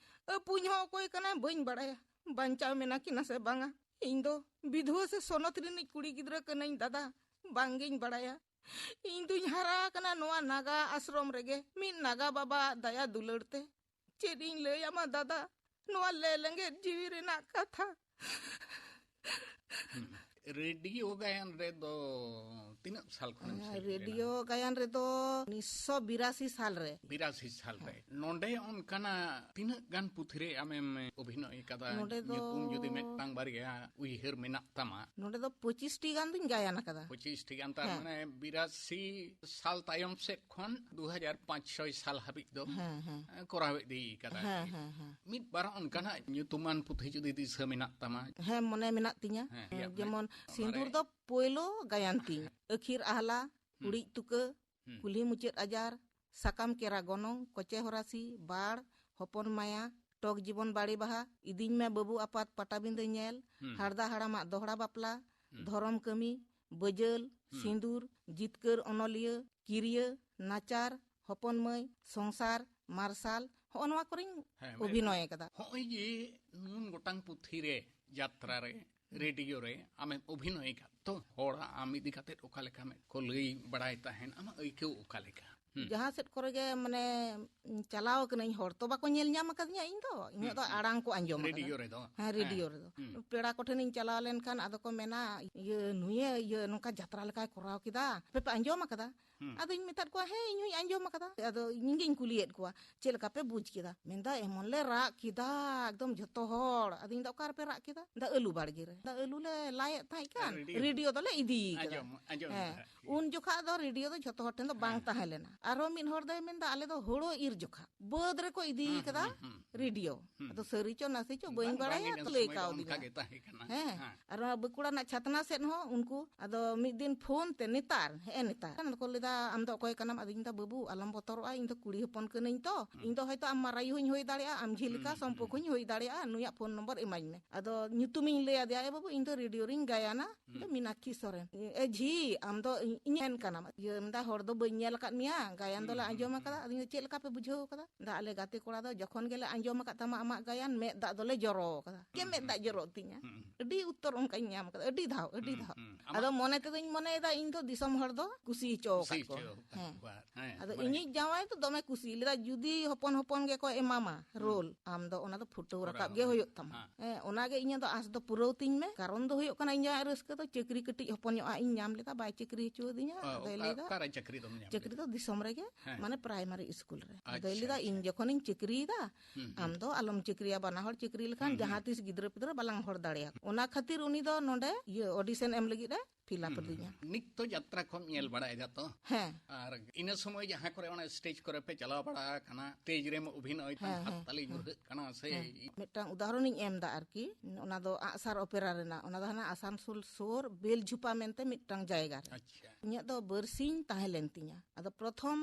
ᱟᱹᱯᱩᱧ ᱦᱚᱸ ᱚᱠᱚᱭ ᱠᱟᱱᱟᱭ ᱵᱟᱹᱧ ᱵᱟᱰᱟᱭᱟ, ᱵᱟᱧᱪᱟᱣ ᱢᱮᱱᱟᱜ ᱠᱤᱱᱟ ᱥᱮ ᱵᱟᱝᱟ᱾ ᱤᱧ ᱫᱚ ᱵᱤᱫᱷᱩᱣᱟᱹ ᱥᱮ ᱥᱚᱱᱚᱛ ᱨᱤᱱᱤᱡ ᱠᱩᱲᱤ ᱜᱤᱫᱽᱨᱟᱹ ᱠᱟᱹᱱᱟᱹᱧ ᱫᱟᱫᱟ, ᱵᱟᱝᱜᱤᱧ ᱵᱟᱲᱟᱭᱟ᱾ ᱤᱧ ᱫᱩᱧ ᱦᱟᱨᱟ ᱟᱠᱟᱱᱟ ᱱᱚᱣᱟ ᱱᱟᱜᱟ ᱟᱥᱨᱚᱢ ᱨᱮᱜᱮ, ᱢᱤᱫ ᱱᱟᱜᱟ ᱵᱟᱵᱟᱣᱟᱜ ᱫᱟᱭᱟ ᱫᱩᱞᱟᱹᱲ ᱛᱮ᱾ ᱪᱮᱫ ᱤᱧ ᱞᱟᱹᱭ ᱟᱢᱟ ᱫᱟᱫᱟ, ᱱᱚᱣᱟ ᱞᱮ ᱞᱮᱸᱜᱮᱫ ᱡᱤᱣᱤ ᱨᱮᱱᱟᱜ ᱠᱟᱛᱷᱟ᱾ ᱦᱩᱸ᱾ ᱨᱮᱰᱤᱭᱳ ᱜᱟᱭᱟᱱ ᱨᱮᱫᱚ ᱛᱤᱱᱟᱹᱜ ᱥᱟᱞ ᱠᱷᱚᱱᱮᱢ ᱥᱮᱞᱮᱫ ᱞᱮᱱᱟ? ᱨᱮᱰᱤᱭᱳ ᱜᱟᱭᱟᱱ ᱨᱮᱫᱚ ᱩᱱᱤᱥᱥᱚ ᱵᱤᱨᱟᱥᱤ ᱥᱟᱞ ᱨᱮ᱾ ᱵᱤᱨᱟᱥᱤ ᱥᱟᱞ ᱨᱮ᱾ ᱦᱮᱸ᱾ ᱱᱚᱰᱮ ᱚᱱᱠᱟᱱᱟᱜ ᱛᱤᱱᱟᱹᱜ ᱜᱟᱱ ᱯᱩᱛᱷᱤ ᱨᱮ ᱟᱢᱮᱢ ᱚᱵᱷᱤᱱᱚᱭ ᱟᱠᱟᱫᱟ? ᱱᱚᱰᱮ ᱫᱚ ᱧᱩᱛᱩᱢ ᱡᱩᱫᱤ ᱢᱤᱫᱴᱟᱝ ᱵᱟᱨᱭᱟ ᱩᱭᱦᱟᱹᱨ ᱢᱮᱱᱟᱜ ᱛᱟᱢᱟ? ᱱᱚᱰᱮ ᱫᱚ ᱯᱚᱸᱪᱤᱥ ᱴᱤ ᱜᱟᱱ ᱫᱩᱧ ᱜᱟᱭᱟᱱ ᱟᱠᱟᱫᱟ᱾ ᱯᱚᱸᱪᱤᱥ ᱴᱤ ᱜᱟᱱ, ᱛᱟᱨ ᱦᱮᱸ᱾ ᱢᱟᱱᱮ ᱵᱤᱨᱟᱥᱤ ᱥᱟᱞ ᱛᱟᱭᱚᱢ ᱥᱮᱫ ᱠᱷᱚᱱ ᱫᱩ ᱦᱟᱡᱟᱨ ᱯᱟᱸᱪ ᱪᱷᱚᱭ ᱥᱟᱞ ᱦᱟᱹᱵᱤᱡ ᱫᱚ, ᱦᱮᱸ, ᱦᱮᱸ᱾ ᱮ, ᱠᱚᱨᱟᱣ ᱤᱫᱤ ᱠᱟᱫᱟ ᱦᱮᱸ, ᱟᱨᱠᱤ᱾ ᱦᱮᱸ, ᱦᱮᱸ᱾ ᱢᱤᱫ ᱵᱟᱨ ᱚᱱᱠᱟᱱᱟᱜ ᱧᱩᱛᱩᱢᱟᱱ ᱯᱩᱛᱷᱤ ᱡᱩᱫᱤ ᱫᱤᱥᱟᱹ ᱢᱮᱱᱟᱜ ᱛᱟᱢᱟ? ᱦᱮᱸ, ᱢᱚᱱᱮ ᱢᱮᱱᱟᱜ ᱛᱤᱧᱟ᱾ ᱦᱮᱸ, ᱞᱟᱹᱭᱟᱜ ᱢᱮ᱾ ᱡᱮᱢᱚᱱ ᱚᱱᱟᱨᱮ ᱥᱤᱸᱫᱩᱨ ᱫᱚ ᱯᱳᱭᱞᱳ ᱜᱟᱭᱟᱱ ᱛᱤᱧ, ᱟᱹᱠᱷᱤᱨ ᱟᱦᱞᱟ, ᱦᱩᱸ᱾ ᱩᱲᱤᱡ ᱛᱩᱠᱟᱹ, ᱦᱩᱸ᱾ ᱠᱩᱞᱦᱤ ᱢᱩᱪᱟᱹᱫ ᱟᱡᱟᱨ, ᱥᱟᱠᱟᱢ ᱠᱮᱨᱟ ᱜᱚᱱᱚᱝ, ᱠᱚᱪᱮ ᱦᱚᱨᱟᱥᱤ, ᱵᱟᱲ, ᱦᱚᱯᱚᱱ ᱢᱟᱭᱟ, ᱴᱚᱠ ᱡᱤᱵᱚᱱ ᱵᱟᱲᱮ ᱵᱟᱦᱟ, ᱤᱫᱤᱧ ᱢᱮ ᱵᱟᱹᱵᱩ ᱟᱯᱟᱛ ᱯᱟᱴᱟᱵᱤᱸᱫᱟᱹ ᱧᱮᱞ, ᱦᱩᱸ᱾ ᱦᱟᱲᱫᱟ ᱦᱟᱲᱟᱢᱟᱜ ᱫᱚᱦᱲᱟ ᱵᱟᱯᱞᱟ, ᱦᱩᱸ᱾ ᱫᱷᱚᱨᱚᱢ ᱠᱟᱹᱢᱤ, ᱵᱟᱹᱡᱟᱹᱞ, ᱦᱩᱸ᱾ ᱥᱤᱸᱫᱩᱨ, ᱡᱤᱛᱠᱟᱹᱨ ᱚᱱᱚᱞᱤᱭᱟᱹ, ᱠᱤᱨᱤᱭᱟᱹ, ᱱᱟᱪᱟᱨ, ᱦᱚᱯᱚᱱ ᱢᱟᱹᱭ, ᱥᱚᱝᱥᱟᱨ, ᱢᱟᱨᱥᱟᱞ, ᱦᱚᱸᱜᱼᱚ ᱱᱚᱣᱟ ᱠᱚᱨᱮᱧ ᱦᱮᱸ, ᱚᱵᱷᱤᱱᱚᱭ ᱟᱠᱟᱫᱟ᱾ ᱦᱚᱸᱜᱼᱚᱭ ᱡᱮ ᱱᱩᱱ ᱜᱚᱴᱟᱝ ᱯᱩᱛᱷᱤ ᱨᱮ, ᱡᱟᱛᱨᱟ ᱨᱮ, ᱨᱮᱰᱤᱭᱳ ᱨᱮ ᱟᱢᱮᱢ ᱚᱵᱷᱤᱱᱚᱭ ᱟᱠᱟᱫ, ᱛᱚ ᱦᱚᱲ ᱟᱢ ᱤᱫᱤ ᱠᱟᱛᱮᱫ ᱚᱠᱟ ᱞᱮᱠᱟ ᱢᱮᱫ ᱠᱚ ᱞᱟᱹᱭ ᱵᱟᱲᱟᱭ ᱛᱟᱦᱮᱱ, ᱟᱢᱟᱜ ᱟᱹᱭᱠᱟᱹᱣ ᱚᱠᱟ ᱞᱮᱠᱟ? ᱦᱩᱸ᱾ ᱡᱟᱦᱟᱸ ᱥᱮᱫ ᱠᱚᱨᱮ ᱜᱮ, ᱢᱟᱱᱮ, ᱪᱟᱞᱟᱣ ᱠᱟᱹᱱᱟᱹᱧ, ᱦᱚᱲ ᱛᱚ ᱵᱟᱠᱚ ᱧᱮᱞ ᱧᱟᱢ ᱟᱠᱟᱫᱤᱧᱟ, ᱤᱧ ᱫᱚ, ᱤᱧᱟᱹᱜ ᱦᱩᱸ, ᱫᱚ ᱦᱩᱸ᱾ ᱟᱲᱟᱝ ᱠᱚ ᱟᱸᱡᱚᱢ ᱟᱠᱟᱫᱟ᱾ ᱨᱮᱰᱤᱭᱳ ᱨᱮᱫᱚ? ᱦᱮᱸ, ᱨᱮᱰᱤᱭᱳ ᱦᱮᱸ᱾ ᱨᱮᱫᱚ᱾ ᱦᱩᱸ᱾ ᱯᱮᱲᱟ ᱠᱚᱴᱷᱮᱱᱤᱧ ᱪᱟᱞᱟᱣ ᱞᱮᱱᱠᱷᱟᱱ ᱟᱫᱚ ᱠᱚ ᱢᱮᱱᱟ, "ᱤᱭᱟᱹ, ᱱᱩᱭᱮ, ᱤᱭᱟᱹ, ᱱᱚᱝᱠᱟ ᱡᱟᱛᱨᱟ ᱞᱮᱠᱟᱭ ᱠᱚᱨᱟᱣ ᱠᱮᱫᱟ, ᱟᱯᱮ ᱯᱮ ᱟᱸᱡᱚᱢ ᱟᱠᱟᱫᱟ?" ᱦᱩᱸ᱾ ᱟᱫᱚᱧ ᱢᱮᱛᱟᱫ ᱠᱚᱣᱟ, "ᱦᱮᱸ, ᱤᱧ ᱦᱚᱧ ᱟᱸᱡᱚᱢ ᱟᱠᱟᱫᱟ᱾" ᱟᱫᱚ ᱤᱧ ᱜᱤᱧ ᱠᱩᱞᱤᱭᱮᱫ ᱠᱚᱣᱟ, "ᱪᱮᱫ ᱞᱮᱠᱟ ᱯᱮ ᱵᱩᱡᱽ ᱠᱮᱫᱟ?" ᱢᱮᱱᱫᱟ, "ᱮᱢᱚᱱ ᱞᱮ ᱨᱟᱜ ᱠᱮᱫᱟ, ᱮᱠᱫᱚᱢ ᱡᱷᱚᱛᱚ ᱦᱚᱲ᱾" ᱟᱫᱚᱧ ᱢᱮᱱᱫᱟ, "ᱚᱠᱟ ᱨᱮᱯᱮ ᱨᱟᱜ ᱠᱮᱫᱟ?" ᱢᱮᱱᱫᱟ, "ᱟᱹᱞᱩ ᱵᱟᱲᱜᱮ ᱨᱮ᱾" ᱢᱮᱱᱫᱟ, "ᱟᱹᱞᱩ ᱞᱮ ᱞᱟᱭᱮᱫ ᱛᱟᱦᱮᱸ ᱠᱟᱱ, ᱨᱮᱰᱤᱭᱳ᱾ ᱨᱮᱰᱤᱭᱳ ᱫᱚᱞᱮ ᱤᱫᱤ ᱠᱟᱫᱟ᱾" ᱟᱸᱡᱚᱢ, ᱟᱸᱡᱚᱢ ᱦᱮᱸ᱾ ᱠᱟᱫᱟ᱾ ᱩᱱ ᱡᱚᱠᱷᱟᱜ ᱫᱚ ᱨᱮᱰᱤᱭᱳ ᱫᱚ ᱡᱷᱚᱛᱚ ᱦᱚᱲ ᱴᱷᱮᱱ ᱫᱚ ᱵᱟᱝ ᱦᱮᱸ᱾ ᱛᱟᱦᱮᱸ ᱞᱮᱱᱟ᱾ ᱟᱨᱦᱚᱸ ᱢᱤᱫ ᱦᱚᱲ ᱫᱚᱭ ᱢᱮᱱᱫᱟ, "ᱟᱞᱮ ᱫᱚ ᱦᱳᱲᱳ ᱤᱨ ᱡᱚᱠᱷᱟᱜ ᱵᱟᱹᱫᱽ ᱨᱮᱠᱚ ᱤᱫᱤ ᱦᱩᱸ, ᱠᱟᱫᱟ ᱦᱩᱸ, ᱦᱩᱸ, ᱦᱩᱸ᱾ ᱨᱮᱰᱤᱭᱳ᱾" ᱦᱩᱸ᱾ ᱟᱫᱚ ᱥᱟᱹᱨᱤ ᱪᱚ ᱱᱟᱥᱮ ᱪᱚ ᱵᱟᱹᱧ ᱵᱟᱝ, ᱵᱟᱝ, ᱵᱟᱲᱟᱭᱟ, ᱤᱱᱟᱹ ᱛᱚ ᱞᱟᱹᱭ ᱥᱚᱢᱚᱭ ᱫᱚ ᱠᱟᱣᱫᱤᱧᱟ᱾ ᱚᱱᱠᱟ ᱜᱮ ᱛᱟᱦᱮᱸ ᱠᱟᱱᱟ᱾ ᱦᱮᱸ᱾ ᱦᱮᱸ᱾ ᱟᱨ ᱱᱚᱣᱟ ᱵᱟᱸᱠᱩᱲᱟ ᱨᱮᱱᱟᱜ ᱪᱷᱟᱛᱱᱟ ᱥᱮᱫ ᱦᱚᱸ ᱩᱱᱠᱩ, ᱟᱫᱚ ᱢᱤᱫ ᱫᱤᱱ ᱯᱷᱳᱱ ᱛᱮ, ᱱᱮᱛᱟᱨ, ᱦᱮᱸ, ᱱᱮᱛᱟᱨ ᱟᱫᱚ ᱠᱚ ᱞᱟᱹᱭᱫᱟ, "ᱟᱢ ᱫᱚ ᱚᱠᱚᱭ ᱠᱟᱱᱟᱢ?" ᱟᱫᱚᱧ ᱢᱮᱱᱫᱟ, "ᱵᱟᱹᱵᱩ, ᱟᱞᱚᱢ ᱵᱚᱛᱚᱨᱚᱜᱼᱟ, ᱤᱧ ᱫᱚ ᱠᱩᱲᱤ ᱦᱚᱯᱚᱱ ᱠᱟᱹᱱᱟᱹᱧ ᱛᱚ᱾ ᱦᱩᱸ᱾ ᱤᱧ ᱫᱚ ᱦᱚᱭᱛᱳ ᱟᱢ ᱢᱟᱨᱟᱭᱩ ᱦᱚᱧ ᱦᱩᱭ ᱫᱟᱲᱮᱭᱟᱜᱼᱟ, ᱟᱢ ᱡᱷᱤ ᱞᱮᱠᱟ ᱦᱩᱸ, ᱦᱩᱸ, ᱥᱚᱢᱯᱚᱠ ᱦᱩᱸ᱾ ᱦᱚᱧ ᱦᱩᱭ ᱫᱟᱲᱮᱭᱟᱜᱼᱟ, ᱱᱩᱭᱟᱜ ᱯᱷᱳᱱ ᱱᱚᱢᱵᱚᱨ ᱮᱢᱟᱹᱧ ᱢᱮ᱾" ᱟᱫᱚ ᱧᱩᱛᱩᱢᱤᱧ ᱞᱟᱹᱭ ᱟᱫᱮᱭᱟ, "ᱮ ᱵᱟᱹᱵᱩ, ᱤᱧ ᱫᱚ ᱨᱮᱰᱤᱭᱳ ᱨᱤᱧ ᱜᱟᱭᱟᱱᱟ, ᱤᱧ ᱫᱚ ᱦᱩᱸ᱾ ᱢᱤᱱᱟᱠᱠᱷᱤ ᱥᱚᱨᱮᱱ᱾" "ᱮ ᱡᱷᱤ, ᱟᱢ ᱫᱚ ᱤᱧ, ᱤᱧ ᱯᱷᱮᱱ ᱠᱟᱱᱟᱢ?" ᱤᱭᱟᱹ, ᱢᱮᱱᱫᱟ, "ᱦᱚᱲ ᱫᱚ ᱵᱟᱹᱧ ᱧᱮᱞ ᱟᱠᱟᱫ ᱢᱮᱭᱟ, ᱜᱟᱭᱟᱱ ᱫᱚᱞᱮ ᱟᱸᱡᱚᱢ ᱟᱠᱟᱫᱟ᱾ ᱟᱫᱚᱧ ᱫᱚ, "ᱪᱮᱫ ᱞᱮᱠᱟ ᱯᱮ ᱵᱩᱡᱷᱟᱹᱣ ᱟᱠᱟᱫᱟ?" ᱫᱟ, "ᱟᱞᱮ ᱜᱟᱛᱮ ᱠᱚᱲᱟ ᱫᱚ ᱡᱚᱠᱷᱚᱱ ᱜᱮᱞᱮ ᱟᱸᱡᱚᱢ ᱟᱠᱟᱫ ᱛᱟᱢᱟ ᱟᱢᱟᱜ ᱜᱟᱭᱟᱱ, ᱢᱮᱫ ᱫᱟᱜ ᱫᱚᱞᱮ ᱡᱚᱨᱚ ᱟᱠᱟᱫᱟ, ᱪᱮᱫ ᱢᱮᱫ ᱫᱟᱜ ᱡᱚᱨᱚᱜ ᱛᱤᱧᱟ?" ᱟᱹᱰᱤ ᱩᱛᱛᱚᱨ ᱚᱱᱠᱟᱧ ᱧᱟᱢ ᱟᱠᱟᱫᱟ, ᱟᱹᱰᱤ ᱫᱷᱟᱣ, ᱟᱹᱰᱤ ᱫᱷᱟᱣ᱾ ᱟᱢᱟᱜ ᱟᱫᱚ ᱢᱚᱱᱮ ᱛᱮᱫᱚᱧ ᱢᱚᱱᱮᱭᱮᱫᱟ, ᱤᱧ ᱫᱚ ᱫᱤᱥᱚᱢ ᱦᱚᱲ ᱫᱚ ᱠᱩᱥᱤ ᱦᱚᱪᱚ ᱟᱠᱟᱫ ᱠᱚᱣᱟ᱾ ᱦᱮᱸ᱾ ᱟᱫᱚ ᱤᱧᱤᱡ ᱡᱟᱶᱟᱭ ᱫᱚ ᱫᱚᱢᱮ ᱠᱩᱥᱤ ᱞᱮᱫᱟ, ᱡᱩᱫᱤ ᱦᱚᱯᱚᱱ ᱦᱚᱯᱚᱱ ᱜᱮᱠᱚ ᱮᱢᱟᱢᱟ ᱨᱳᱞ, ᱟᱢ ᱫᱚ ᱚᱱᱟ ᱫᱚ ᱯᱷᱩᱴᱟᱹᱣ ᱨᱟᱠᱟᱵ ᱜᱮ ᱦᱩᱭᱩᱜ ᱛᱟᱢᱟ᱾ ᱦᱮᱸ, ᱚᱱᱟᱜᱮ ᱤᱧᱟᱹᱜ ᱫᱚ ᱟᱸᱥ ᱫᱚ ᱯᱩᱨᱟᱹᱣ ᱛᱤᱧ ᱢᱮ᱾ ᱠᱟᱨᱚᱱ ᱫᱚ ᱦᱩᱭᱩᱜ ᱠᱟᱱᱟ, ᱤᱧ ᱡᱟᱶᱟᱭ ᱨᱟᱹᱥᱠᱟᱹ ᱫᱚ ᱪᱟᱹᱠᱨᱤ ᱠᱟᱹᱴᱤᱡ ᱦᱚᱯᱚᱱ ᱧᱚᱜ ᱟᱜ ᱤᱧ ᱧᱟᱢ ᱞᱮᱫᱟ, ᱵᱟᱭ ᱪᱟᱹᱠᱨᱤ ᱦᱚᱪᱚ ᱟᱹᱫᱤᱧᱟ᱾ ᱟᱫᱚᱭ ᱞᱟᱹᱭᱫᱟ, ᱚᱠᱟᱨᱮ ᱪᱟᱹᱠᱨᱤ ᱫᱚᱢ ᱧᱟᱢ ᱪᱟᱹᱠᱨᱤ ᱞᱮᱫᱟ? ᱫᱚ ᱫᱤᱥᱚᱢ ᱨᱮᱜᱮ, ᱦᱮᱸ᱾ ᱢᱟᱱᱮ ᱯᱨᱟᱭᱢᱟᱨᱤ ᱥᱠᱩᱞ ᱨᱮ᱾ ᱟᱪᱪᱷᱟ, ᱟᱫᱚᱭ ᱞᱟᱹᱭᱫᱟ, ᱟᱪᱪᱷᱟ᱾ "ᱤᱧ ᱡᱚᱠᱷᱚᱱᱤᱧ ᱪᱟᱹᱠᱨᱤᱭᱮᱫᱟ, ᱦᱩᱸ, ᱦᱩᱸ᱾ ᱟᱢ ᱫᱚ ᱟᱞᱚᱢ ᱪᱟᱹᱠᱨᱤᱭᱟ, ᱵᱟᱱᱟ ᱦᱚᱲ ᱪᱟᱹᱠᱨᱤ ᱞᱮᱠᱷᱟᱱ ᱦᱩᱸ, ᱦᱩᱸ᱾ ᱡᱟᱦᱟᱸ ᱛᱤᱥ ᱜᱤᱫᱽᱨᱟᱹ ᱯᱤᱫᱽᱨᱟᱹ ᱵᱟᱞᱟᱝ ᱦᱚᱲ ᱫᱟᱲᱮᱭᱟᱠᱚ᱾ ᱚᱱᱟ ᱠᱷᱟᱹᱛᱤᱨ ᱩᱱᱤ ᱫᱚ ᱱᱚᱰᱮ ᱤᱭᱟᱹ ᱚᱰᱤᱥᱚᱱ ᱮᱢ ᱞᱟᱹᱜᱤᱫ ᱮ ᱯᱷᱤᱞᱟᱯ ᱦᱩᱸ, ᱦᱩᱸ᱾ ᱟᱹᱫᱤᱧᱟ᱾" ᱱᱤᱛ ᱛᱚ ᱡᱟᱛᱨᱟ ᱠᱚᱢ ᱧᱮᱞ ᱵᱟᱲᱟᱭᱮᱫᱟ ᱛᱚ? ᱦᱮᱸ᱾ ᱟᱨ ᱤᱱᱟᱹ ᱥᱚᱢᱚᱭ ᱡᱟᱦᱟᱸ ᱠᱚᱨᱮ ᱚᱱᱟ ᱥᱴᱮᱡᱽ ᱠᱚᱨᱮ ᱯᱮ ᱪᱟᱞᱟᱣ ᱵᱟᱲᱟ ᱟᱠᱟᱱᱟ, ᱥᱴᱮᱡᱽ ᱨᱮᱢ ᱚᱵᱷᱤᱱᱚᱭ ᱠᱟᱱ, ᱦᱮᱸ, ᱦᱮᱸ, ᱦᱟᱛᱛᱟᱞᱤ ᱦᱮᱸ᱾ ᱧᱩᱨᱦᱟᱹᱜ ᱠᱟᱱᱟ ᱥᱮ? ᱦᱮᱸ᱾ ᱢᱤᱫᱴᱟᱝ ᱩᱫᱟᱦᱚᱨᱚᱱᱤᱧ ᱮᱢ ᱮᱫᱟ ᱟᱨᱠᱤ, ᱚᱱᱟ ᱫᱚ ᱟᱜᱼᱥᱟᱨ ᱚᱯᱮᱨᱟ ᱨᱮᱱᱟᱜ, ᱚᱱᱟ ᱫᱚ ᱦᱟᱱᱟ ᱟᱥᱟᱱᱥᱳᱞ ᱥᱳᱨ ᱵᱮᱞᱡᱷᱩᱯᱟ ᱢᱮᱱᱛᱮ ᱢᱤᱫᱴᱟᱝ ᱡᱟᱭᱜᱟ ᱨᱮ᱾ ᱟᱪᱪᱷᱟ᱾ ᱤᱧᱟᱹᱜ ᱫᱚ ᱵᱟᱨᱥᱤᱧ ᱛᱟᱦᱮᱸ ᱞᱮᱱ ᱛᱤᱧᱟ᱾ ᱟᱫᱚ ᱯᱨᱚᱛᱷᱚᱢ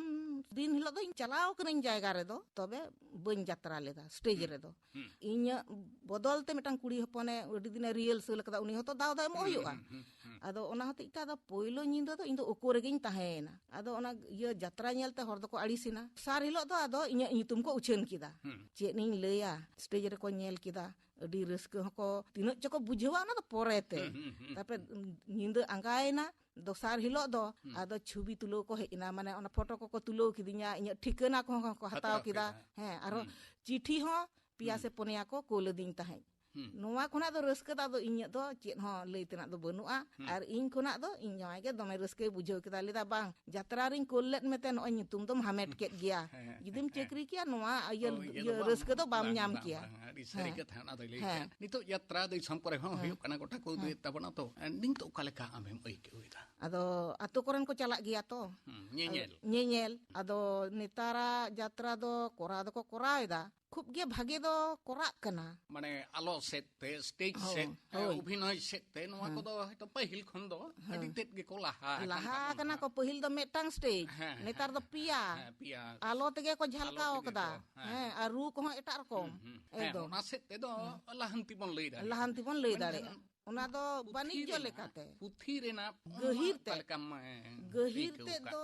ᱫᱤᱱ ᱦᱤᱞᱳᱜ ᱫᱚ ᱤᱧ ᱪᱟᱞᱟᱣ ᱠᱟᱹᱱᱟᱹᱧ ᱡᱟᱭᱜᱟ ᱨᱮᱫᱚ, ᱛᱚᱵᱮ ᱵᱟᱹᱧ ᱡᱟᱛᱨᱟ ᱞᱮᱫᱟ ᱥᱴᱮᱡᱽ ᱦᱩᱸ, ᱨᱮᱫᱚ᱾ ᱦᱩᱸ᱾ ᱤᱧᱟᱹᱜ ᱵᱚᱫᱚᱞ ᱛᱮ ᱢᱤᱫᱴᱟᱝ ᱠᱩᱲᱤ ᱦᱚᱯᱚᱱᱮ ᱟᱹᱰᱤ ᱫᱤᱱᱮ ᱨᱤᱦᱟᱨᱥᱟᱞ ᱟᱠᱟᱫᱟ, ᱩᱱᱤ ᱦᱚᱸᱛᱚ ᱫᱟᱣ ᱫᱚ ᱮᱢᱚᱜ ᱦᱩᱸ, ᱦᱩᱭᱩᱜᱼᱟ᱾ ᱦᱩᱸ, ᱦᱩᱸ, ᱦᱩᱸ᱾ ᱟᱫᱚ ᱚᱱᱟ ᱦᱚᱛᱮᱡ ᱛᱮ ᱟᱫᱚ ᱯᱳᱭᱞᱳ ᱧᱤᱫᱟᱹ ᱫᱚ ᱤᱧ ᱫᱚ ᱳᱠᱳ ᱨᱮᱜᱮᱧ ᱛᱟᱦᱮᱸᱭᱮᱱᱟ᱾ ᱟᱫᱚ ᱚᱱᱟ ᱤᱭᱟᱹ ᱡᱟᱛᱨᱟ ᱧᱮᱞ ᱛᱮ ᱦᱚᱲ ᱫᱚᱠᱚ ᱟᱹᱲᱤᱥᱮᱱᱟ᱾ ᱫᱚᱥᱟᱨ ᱦᱤᱞᱳᱜ ᱫᱚ ᱟᱫᱚ ᱤᱧᱟᱹᱜ ᱧᱩᱛᱩᱢ ᱠᱚ ᱩᱪᱷᱟᱹᱱ ᱠᱮᱫᱟ᱾ ᱦᱩᱸ᱾ ᱪᱮᱫ ᱤᱧ ᱞᱟᱹᱭᱟ, ᱥᱴᱮᱡᱽ ᱨᱮᱠᱚ ᱧᱮᱞ ᱠᱮᱫᱟ, ᱟᱹᱰᱤ ᱨᱟᱹᱥᱠᱟᱹ ᱦᱚᱸᱠᱚ, ᱛᱤᱱᱟᱹᱜ ᱪᱚᱠᱚ ᱵᱩᱡᱷᱟᱹᱣᱟ ᱚᱱᱟ ᱫᱚ ᱯᱚᱨᱮᱛᱮ᱾ ᱦᱩᱸ, ᱦᱩᱸ, ᱦᱩᱸ, ᱛᱟᱨᱯᱚᱨᱮ ᱦᱩᱸ᱾ ᱧᱤᱫᱟᱹ ᱟᱸᱜᱟᱭᱮᱱᱟ, ᱫᱚᱥᱟᱨ ᱦᱤᱞᱳᱜ ᱫᱚ ᱦᱩᱸ᱾ ᱟᱫᱚ ᱪᱷᱚᱵᱤ ᱛᱩᱞᱟᱹᱣ ᱠᱚ ᱦᱮᱡ ᱮᱱᱟ, ᱢᱟᱱᱮ ᱚᱱᱟ ᱯᱷᱳᱴᱳ ᱠᱚᱠᱚ ᱛᱩᱞᱟᱹᱣ ᱠᱤᱫᱤᱧᱟ, ᱤᱧᱟᱹᱜ ᱴᱷᱤᱠᱟᱹᱱᱟ ᱠᱚᱦᱚᱸ ᱠᱚ ᱦᱟᱛᱟᱣ ᱦᱟᱛᱟᱣ ᱠᱮᱫᱟ᱾ ᱠᱮᱫᱟ᱾ ᱦᱮᱸ, ᱟᱨᱚ ᱦᱩᱸ᱾ ᱪᱤᱴᱷᱤ ᱦᱚᱸ ᱯᱮᱭᱟ ᱦᱩᱸ᱾ ᱥᱮ ᱯᱩᱱᱭᱟ ᱠᱚ ᱠᱳᱞ ᱟᱹᱫᱤᱧ ᱛᱟᱦᱮᱸᱫ᱾ ᱦᱩᱸ᱾ ᱱᱚᱣᱟ ᱠᱷᱚᱱᱟᱜ ᱫᱚ ᱨᱟᱹᱥᱠᱟᱹ ᱫᱚ ᱟᱫᱚ ᱤᱧᱟᱹᱜ ᱫᱚ ᱪᱮᱫ ᱦᱚᱸ ᱞᱟᱹᱭ ᱛᱮᱱᱟᱜ ᱫᱚ ᱵᱟᱹᱱᱩᱜᱼᱟ᱾ ᱦᱩᱸ᱾ ᱟᱨ ᱤᱧ ᱠᱷᱚᱱᱟᱜ ᱫᱚ ᱤᱧ ᱡᱟᱶᱟᱭ ᱜᱮ ᱫᱚᱢᱮ ᱨᱟᱹᱥᱠᱟᱹᱭ ᱵᱩᱡᱷᱟᱹᱣ ᱠᱮᱫᱟ, ᱞᱟᱹᱭᱫᱟ, "ᱵᱟᱝ, ᱡᱟᱛᱨᱟ ᱨᱤᱧ ᱠᱳᱞ ᱞᱮᱫ ᱢᱮᱛᱮ ᱱᱚᱜᱼᱚᱭ ᱧᱩᱛᱩᱢ ᱫᱚᱢ ᱦᱟᱢᱮᱴ ᱠᱮᱫ ᱜᱮᱭᱟ᱾ ᱦᱮᱸ, ᱡᱩᱫᱤᱢ ᱦᱮᱸ᱾ ᱪᱟᱹᱠᱨᱤ ᱠᱮᱭᱟ, ᱱᱚᱣᱟ ᱤᱭᱟᱹ, ᱚ, ᱤᱭᱟᱹ ᱤᱭᱟᱹ ᱫᱚ ᱵᱟᱝ, ᱨᱟᱹᱥᱠᱟᱹ ᱫᱚ ᱵᱟᱢ ᱵᱟᱝ, ᱧᱟᱢ ᱵᱟᱝ, ᱠᱮᱭᱟ᱾" ᱵᱟᱝ, ᱟᱹᱰᱤ ᱥᱟᱹᱨᱤ ᱦᱮᱸ᱾ ᱠᱟᱛᱷᱟ ᱚᱱᱟ ᱫᱚᱭ ᱞᱟᱹᱭ ᱦᱮᱸ᱾ ᱠᱮᱫ᱾ ᱱᱤᱛᱚᱜ ᱡᱟᱛᱨᱟ ᱫᱤᱥᱚᱢ ᱠᱚᱨᱮ ᱦᱚᱸ ᱦᱮᱸ᱾ ᱦᱩᱭᱩᱜ ᱠᱟᱱᱟ, ᱜᱚᱴᱟ ᱠᱚ ᱦᱮᱸ᱾ ᱩᱫᱩᱜᱮᱫ ᱛᱟᱵᱚᱱᱟ ᱛᱚ᱾ ᱱᱤᱛᱚᱜ ᱚᱠᱟ ᱞᱮᱠᱟ ᱟᱢᱮᱢ ᱟᱹᱭᱠᱟᱹᱣ ᱮᱫᱟ? ᱟᱫᱚ ᱟᱛᱳ ᱠᱚᱨᱮᱱ ᱠᱚ ᱪᱟᱞᱟᱜ ᱜᱮᱭᱟ ᱛᱚ᱾ ᱦᱩᱸ, ᱧᱮᱧᱮᱞ᱾ ᱟᱫᱚ ᱧᱮᱧᱮᱞ᱾ ᱟᱫᱚ ᱱᱮᱛᱟᱨᱟᱜ ᱡᱟᱛᱨᱟ ᱫᱚ ᱠᱚᱨᱟᱣ ᱫᱚᱠᱚ ᱠᱚᱨᱟᱣ ᱮᱫᱟ, ᱠᱷᱩᱵ ᱜᱮ ᱵᱷᱟᱜᱮ ᱫᱚ ᱠᱚᱨᱟᱜ ᱠᱟᱱᱟ᱾ ᱢᱟᱱᱮ ᱟᱞᱚ ᱥᱮᱫ ᱛᱮ, ᱥᱴᱮᱡᱽ ᱦᱳᱭ, ᱥᱮᱫ, ᱦᱳᱭ᱾ ᱚᱵᱷᱤᱱᱚᱭ ᱥᱮᱫ ᱛᱮ, ᱱᱚᱣᱟ ᱦᱮᱸ᱾ ᱠᱚᱫᱚ ᱦᱚᱭᱛᱳ ᱯᱟᱹᱦᱤᱞ ᱠᱷᱚᱱ ᱫᱚ ᱦᱮᱸ᱾ ᱟᱹᱰᱤ ᱛᱮᱫ ᱜᱮᱠᱚ ᱞᱟᱦᱟ ᱟᱠᱟᱱ ᱞᱟᱦᱟ ᱛᱟᱵᱚᱱᱟ ᱟᱠᱟᱱᱟ ᱦᱟᱸᱜ᱾ ᱠᱚ, ᱯᱟᱹᱦᱤᱞ ᱫᱚ ᱢᱤᱫᱴᱟᱝ ᱥᱴᱮᱡᱽ, ᱦᱮᱸ, ᱱᱮᱛᱟᱨ ᱦᱮᱸ, ᱫᱚ ᱯᱮᱭᱟ᱾ ᱦᱮᱸ, ᱯᱮᱭᱟ᱾ ᱟᱞᱚ ᱛᱮᱜᱮ ᱠᱚ ᱟᱞᱚ ᱡᱷᱟᱞᱠᱟᱣ ᱛᱮᱜᱮ ᱠᱟᱫᱟ᱾ ᱠᱚ, ᱦᱮᱸ᱾ ᱦᱮᱸ, ᱟᱨ ᱨᱩ ᱠᱚᱦᱚᱸ ᱮᱴᱟᱜ ᱨᱚᱠᱚᱢ᱾ ᱦᱩᱸ, ᱦᱩᱸ᱾ ᱦᱮᱸ, ᱮᱠᱫᱚᱢ᱾ ᱚᱱᱟ ᱥᱮᱫ ᱛᱮᱫᱚ ᱦᱮᱸ᱾ ᱞᱟᱦᱟᱱᱛᱤ ᱵᱚᱱ ᱞᱟᱹᱭ ᱫᱟᱲᱮᱭᱟᱜᱼᱟ᱾ ᱞᱟᱦᱟᱱᱛᱤ ᱵᱚᱱ ᱞᱟᱹᱭ ᱢᱮᱱᱠᱷᱟᱱ ᱫᱟᱲᱮᱭᱟᱜᱼᱟ᱾ ᱚᱱᱟ ᱫᱚ ᱯᱩᱛᱷᱤ ᱵᱟᱱᱤᱡᱽᱡᱚ ᱨᱮᱱᱟᱜ, ᱞᱮᱠᱟᱛᱮ᱾ ᱯᱩᱛᱷᱤ ᱨᱮᱱᱟᱜ ᱜᱟᱹᱦᱤᱨ ᱚᱱᱟ ᱛᱮ᱾ ᱚᱠᱟ ᱞᱮᱠᱟᱢ, ᱮ, ᱜᱟᱹᱦᱤᱨ ᱟᱹᱭᱠᱟᱹᱣ ᱛᱮᱫ ᱟᱠᱟᱫ? ᱫᱚ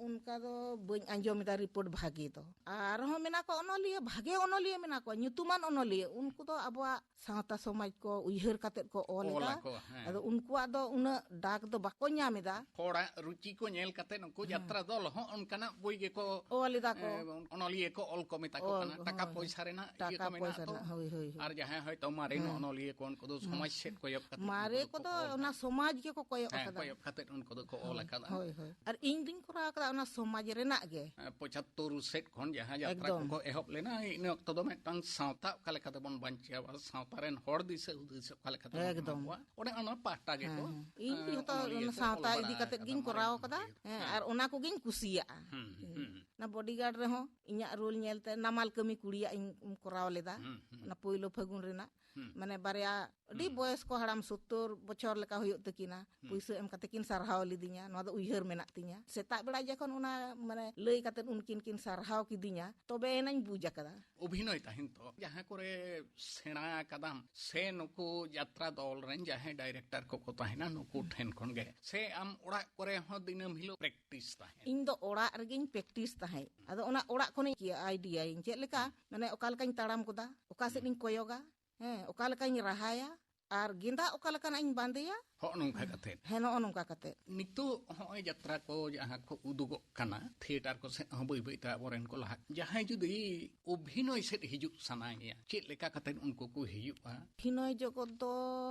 ᱚᱱᱠᱟ ᱫᱚ ᱵᱟᱹᱧ ᱟᱸᱡᱚᱢ ᱮᱫᱟ ᱨᱤᱯᱳᱨᱴ ᱵᱷᱟᱜᱮ ᱫᱚ᱾ ᱟᱨᱦᱚᱸ ᱢᱮᱱᱟᱜ ᱠᱚᱣᱟ ᱚᱱᱚᱞᱤᱭᱟᱹ, ᱵᱷᱟᱜᱮ ᱚᱱᱚᱞᱤᱭᱟᱹ ᱢᱮᱱᱟᱜ ᱠᱚᱣᱟ, ᱧᱩᱛᱩᱢᱟᱱ ᱚᱱᱚᱞᱤᱭᱟᱹ, ᱩᱱᱠᱩ ᱫᱚ ᱟᱵᱚᱣᱟᱜ ᱥᱟᱶᱛᱟ ᱥᱚᱢᱟᱡᱽ ᱠᱚ ᱩᱭᱦᱟᱹᱨ ᱠᱟᱛᱮᱫ ᱠᱚ ᱚᱞ ᱚᱞ ᱮᱫᱟ᱾ ᱟᱠᱚ, ᱦᱮᱸ᱾ ᱟᱫᱚ ᱩᱱᱠᱩᱣᱟᱜ ᱫᱚ ᱩᱱᱟᱹᱜ ᱰᱟᱠ ᱫᱚ ᱵᱟᱠᱚ ᱧᱟᱢ ᱮᱫᱟ᱾ ᱦᱚᱲᱟᱜ ᱨᱩᱪᱤ ᱠᱚ ᱧᱮᱞ ᱠᱟᱛᱮᱫ ᱩᱱᱠᱩ ᱦᱮᱸ᱾ ᱡᱟᱛᱨᱟ ᱫᱚᱞ ᱦᱚᱸ ᱚᱱᱠᱟᱱᱟᱜ ᱵᱳᱭ ᱜᱮᱠᱚ, ᱚᱞ ᱮᱫᱟ ᱠᱚ᱾ ᱮ, ᱚᱱᱚᱞᱤᱭᱟᱹ ᱠᱚ ᱚᱞ ᱠᱚ ᱢᱮᱛᱟ ᱠᱚ ᱚᱞ, ᱠᱟᱱᱟ᱾ ᱴᱟᱠᱟ ᱦᱳᱭ᱾ ᱯᱚᱭᱥᱟ ᱨᱮᱱᱟᱜ ᱤᱭᱟᱹ ᱴᱟᱠᱟ ᱠᱚ ᱢᱮᱱᱟᱜ ᱯᱚᱭᱥᱟ ᱛᱚ᱾ ᱨᱮᱱᱟᱜ, ᱦᱳᱭ, ᱦᱳᱭ, ᱦᱳᱭ᱾ ᱟᱨ ᱡᱟᱦᱟᱸᱭ ᱦᱚᱭᱛᱳ ᱢᱟᱨᱮᱱ ᱦᱮᱸ᱾ ᱚᱱᱚᱞᱤᱭᱟᱹ ᱠᱚ, ᱩᱱᱠᱩ ᱫᱚ ᱦᱮᱸ᱾ ᱥᱚᱢᱟᱡᱽ ᱥᱮᱫ ᱠᱚᱭᱚᱜ ᱠᱟᱛᱮ ᱢᱟᱨᱮ ᱩᱱᱠᱩ ᱫᱚᱠᱚ ᱠᱚᱫᱚ ᱚᱞ ᱚᱱᱟ ᱠᱟᱜᱼᱟ᱾ ᱥᱚᱢᱟᱡᱽ ᱜᱮᱠᱚ ᱠᱚᱭᱚᱜ ᱦᱮᱸ, ᱟᱠᱟᱫᱟ᱾ ᱠᱚᱭᱚᱜ ᱠᱟᱛᱮ ᱩᱱᱠᱩ ᱫᱚᱠᱚ ᱚᱞ ᱦᱳᱭ, ᱟᱠᱟᱫᱟ᱾ ᱦᱳᱭ, ᱦᱳᱭ᱾ ᱟᱨ ᱤᱧ ᱫᱩᱧ ᱠᱚᱨᱟᱣ ᱟᱠᱟᱫᱟ ᱚᱱᱟ ᱥᱚᱢᱟᱡᱽ ᱨᱮᱱᱟᱜ ᱜᱮ᱾ ᱦᱮᱸ, ᱯᱚᱸᱪᱟᱛᱛᱳᱨ ᱥᱮᱫ ᱠᱷᱚᱱ ᱡᱟᱦᱟᱸ ᱡᱟᱛᱨᱟ ᱮᱠᱫᱚᱢ᱾ ᱠᱚᱠᱚ ᱮᱦᱚᱵ ᱞᱮᱱᱟ, ᱤᱱᱟᱹ ᱚᱠᱛᱚ ᱫᱚ ᱢᱤᱫᱴᱟᱝ ᱥᱟᱶᱛᱟ ᱚᱠᱟ ᱞᱮᱠᱟ ᱛᱮᱵᱚᱱ ᱵᱟᱧᱪᱟᱣᱟ, ᱥᱟᱶᱛᱟ ᱨᱮᱱ ᱦᱚᱲ ᱫᱤᱥᱟᱹ ᱦᱩᱫᱤᱥ ᱚᱠᱟ ᱞᱮᱠᱟ ᱛᱮᱵᱚᱱ ᱮᱢᱟ ᱮᱠᱫᱚᱢ᱾ ᱠᱚᱣᱟ, ᱚᱱᱮ ᱚᱱᱟ ᱯᱟᱦᱴᱟ ᱜᱮᱠᱚ, ᱦᱮᱸ, ᱦᱮᱸ᱾ ᱤᱧ ᱮᱸ, ᱡᱷᱚᱛᱚ ᱚᱱᱚᱞᱤᱭᱟᱹ ᱚᱱᱟ ᱠᱚ ᱥᱟᱶᱛᱟ ᱚᱞ ᱤᱫᱤ ᱵᱟᱲᱟ ᱠᱟᱛᱮ ᱟᱠᱟᱫᱟ, ᱜᱤᱧ ᱠᱚᱨᱟᱣ ᱢᱟᱨᱮᱱ ᱟᱠᱟᱫᱟ᱾ ᱚᱱᱚᱞᱤᱭᱟᱹ᱾ ᱦᱮᱸ, ᱦᱮᱸ᱾ ᱟᱨ ᱚᱱᱟ ᱠᱚᱜᱤᱧ ᱠᱩᱥᱤᱭᱟᱜᱼᱟ᱾ ᱦᱩᱸ, ᱦᱩᱸ, ᱦᱩᱸ᱾ ᱚᱱᱟ ᱵᱚᱰᱤᱜᱟᱨᱰ ᱨᱮᱦᱚᱸ ᱤᱧᱟᱹᱜ ᱨᱳᱞ ᱧᱮᱞᱛᱮ ᱱᱟᱢᱟᱞ ᱠᱟᱹᱢᱤ ᱠᱩᱲᱤᱭᱟᱜ ᱤᱧ ᱠᱚᱨᱟᱣ ᱞᱮᱫᱟ᱾ ᱦᱩᱸ, ᱦᱩᱸ᱾ ᱚᱱᱟ ᱯᱳᱭᱞᱳ ᱯᱷᱟᱹᱜᱩᱱ ᱨᱮᱱᱟᱜ᱾ ᱦᱩᱸ᱾ ᱢᱟᱱᱮ ᱵᱟᱨᱭᱟ ᱟᱹᱰᱤ ᱦᱩᱸ᱾ ᱵᱚᱭᱚᱥ ᱠᱚ, ᱦᱟᱲᱟᱢ ᱥᱳᱛᱛᱳᱨ ᱵᱚᱪᱷᱚᱨ ᱞᱮᱠᱟ ᱦᱩᱭᱩᱜ ᱛᱟᱹᱠᱤᱱᱟ᱾ ᱦᱩᱸ᱾ ᱯᱩᱭᱥᱟᱹ ᱮᱢ ᱠᱟᱛᱮ ᱠᱤᱱ ᱥᱟᱨᱦᱟᱣ ᱞᱤᱫᱤᱧᱟ, ᱱᱚᱣᱟ ᱫᱚ ᱩᱭᱦᱟᱹᱨ ᱢᱮᱱᱟᱜ ᱛᱤᱧᱟ᱾ ᱥᱮᱛᱟᱜ ᱵᱮᱲᱟ ᱡᱚᱠᱷᱚᱱ ᱚᱱᱟ ᱢᱟᱱᱮ ᱞᱟᱹᱭ ᱠᱟᱛᱮ ᱩᱱᱠᱤᱱ ᱠᱤᱱ ᱥᱟᱨᱦᱟᱣ ᱠᱤᱫᱤᱧᱟ, ᱛᱚᱵᱮ ᱮᱱᱟᱧ ᱵᱩᱡᱽ ᱟᱠᱟᱫᱟ᱾ ᱚᱵᱷᱤᱱᱚᱭ ᱛᱟᱦᱮᱱ ᱛᱚ, ᱡᱟᱦᱟᱸ ᱠᱚᱨᱮ ᱥᱮᱬᱟ ᱟᱠᱟᱫᱟᱢ, ᱥᱮ ᱱᱩᱠᱩ ᱡᱟᱛᱨᱟ ᱫᱚᱞ ᱨᱮᱱ ᱡᱟᱦᱟᱸᱭ ᱰᱟᱭᱨᱮᱠᱴᱚᱨ ᱠᱚᱠᱚ ᱛᱟᱦᱮᱱᱟ, ᱱᱩᱠᱩ ᱦᱩᱸ᱾ ᱴᱷᱮᱱ ᱠᱷᱚᱱ ᱜᱮ, ᱥᱮ ᱟᱢ ᱚᱲᱟᱜ ᱠᱚᱨᱮ ᱦᱚᱸ ᱫᱤᱱᱟᱹᱢ ᱦᱤᱞᱳᱜ ᱯᱨᱮᱠᱴᱤᱥ ᱛᱟᱦᱮᱸᱫ? ᱤᱧ ᱫᱚ ᱚᱲᱟᱜ ᱨᱮᱜᱤᱧ ᱯᱨᱮᱠᱴᱤᱥ ᱛᱟᱦᱮᱸᱫ᱾ ᱟᱫᱚ ᱚᱱᱟ ᱚᱲᱟᱜ ᱠᱷᱚᱱᱤᱧ ᱟᱭᱰᱤᱭᱟᱭᱟᱹᱧ, ᱪᱮᱫ ᱞᱮᱠᱟ, ᱦᱩᱸ᱾ ᱢᱟᱱᱮ ᱚᱠᱟ ᱞᱮᱠᱟᱧ ᱛᱟᱲᱟᱢ ᱜᱚᱫᱟ, ᱚᱠᱟ ᱥᱮᱫ ᱦᱩᱸ᱾ ᱤᱧ ᱠᱚᱭᱚᱜᱟ, ᱦᱮᱸ, ᱚᱠᱟ ᱞᱮᱠᱟᱧ ᱨᱟᱦᱟᱭᱟ, ᱟᱨ ᱜᱮᱸᱫᱟᱜ ᱚᱠᱟ ᱞᱮᱠᱟᱱᱟᱜ ᱤᱧ ᱵᱟᱸᱫᱮᱭᱟ᱾ ᱦᱚᱸᱜᱼᱚ ᱱᱚᱝᱠᱟ ᱠᱟᱛᱮ᱾ ᱦᱮᱸ, ᱱᱚᱜᱼᱚ ᱱᱚᱝᱠᱟ ᱠᱟᱛᱮ᱾ ᱱᱤᱛᱚᱜ ᱦᱚᱸᱜᱼᱚᱭ ᱡᱟᱛᱨᱟ ᱠᱚ ᱡᱟᱦᱟᱸ ᱠᱚ ᱩᱫᱩᱜᱚᱜ ᱠᱟᱱᱟ, ᱛᱷᱤᱭᱮᱴᱟᱨ ᱠᱚ ᱥᱮᱫ ᱦᱚᱸ ᱵᱟᱹᱭ ᱵᱟᱹᱭ ᱛᱮ ᱟᱵᱚᱨᱮᱱ ᱠᱚ ᱞᱟᱦᱟᱜ, ᱡᱟᱦᱟᱸᱭ ᱡᱩᱫᱤ ᱚᱵᱷᱤᱱᱚᱭ ᱥᱮᱫ ᱦᱤᱡᱩᱜ ᱥᱟᱱᱟᱭᱮᱭᱟ, ᱪᱮᱫ ᱞᱮᱠᱟ ᱠᱟᱛᱮ ᱩᱱᱠᱩ ᱠᱚ ᱦᱤᱡᱩᱜᱼᱟ? ᱚᱵᱷᱤᱱᱚᱭ ᱡᱚᱜᱚᱛ ᱫᱚ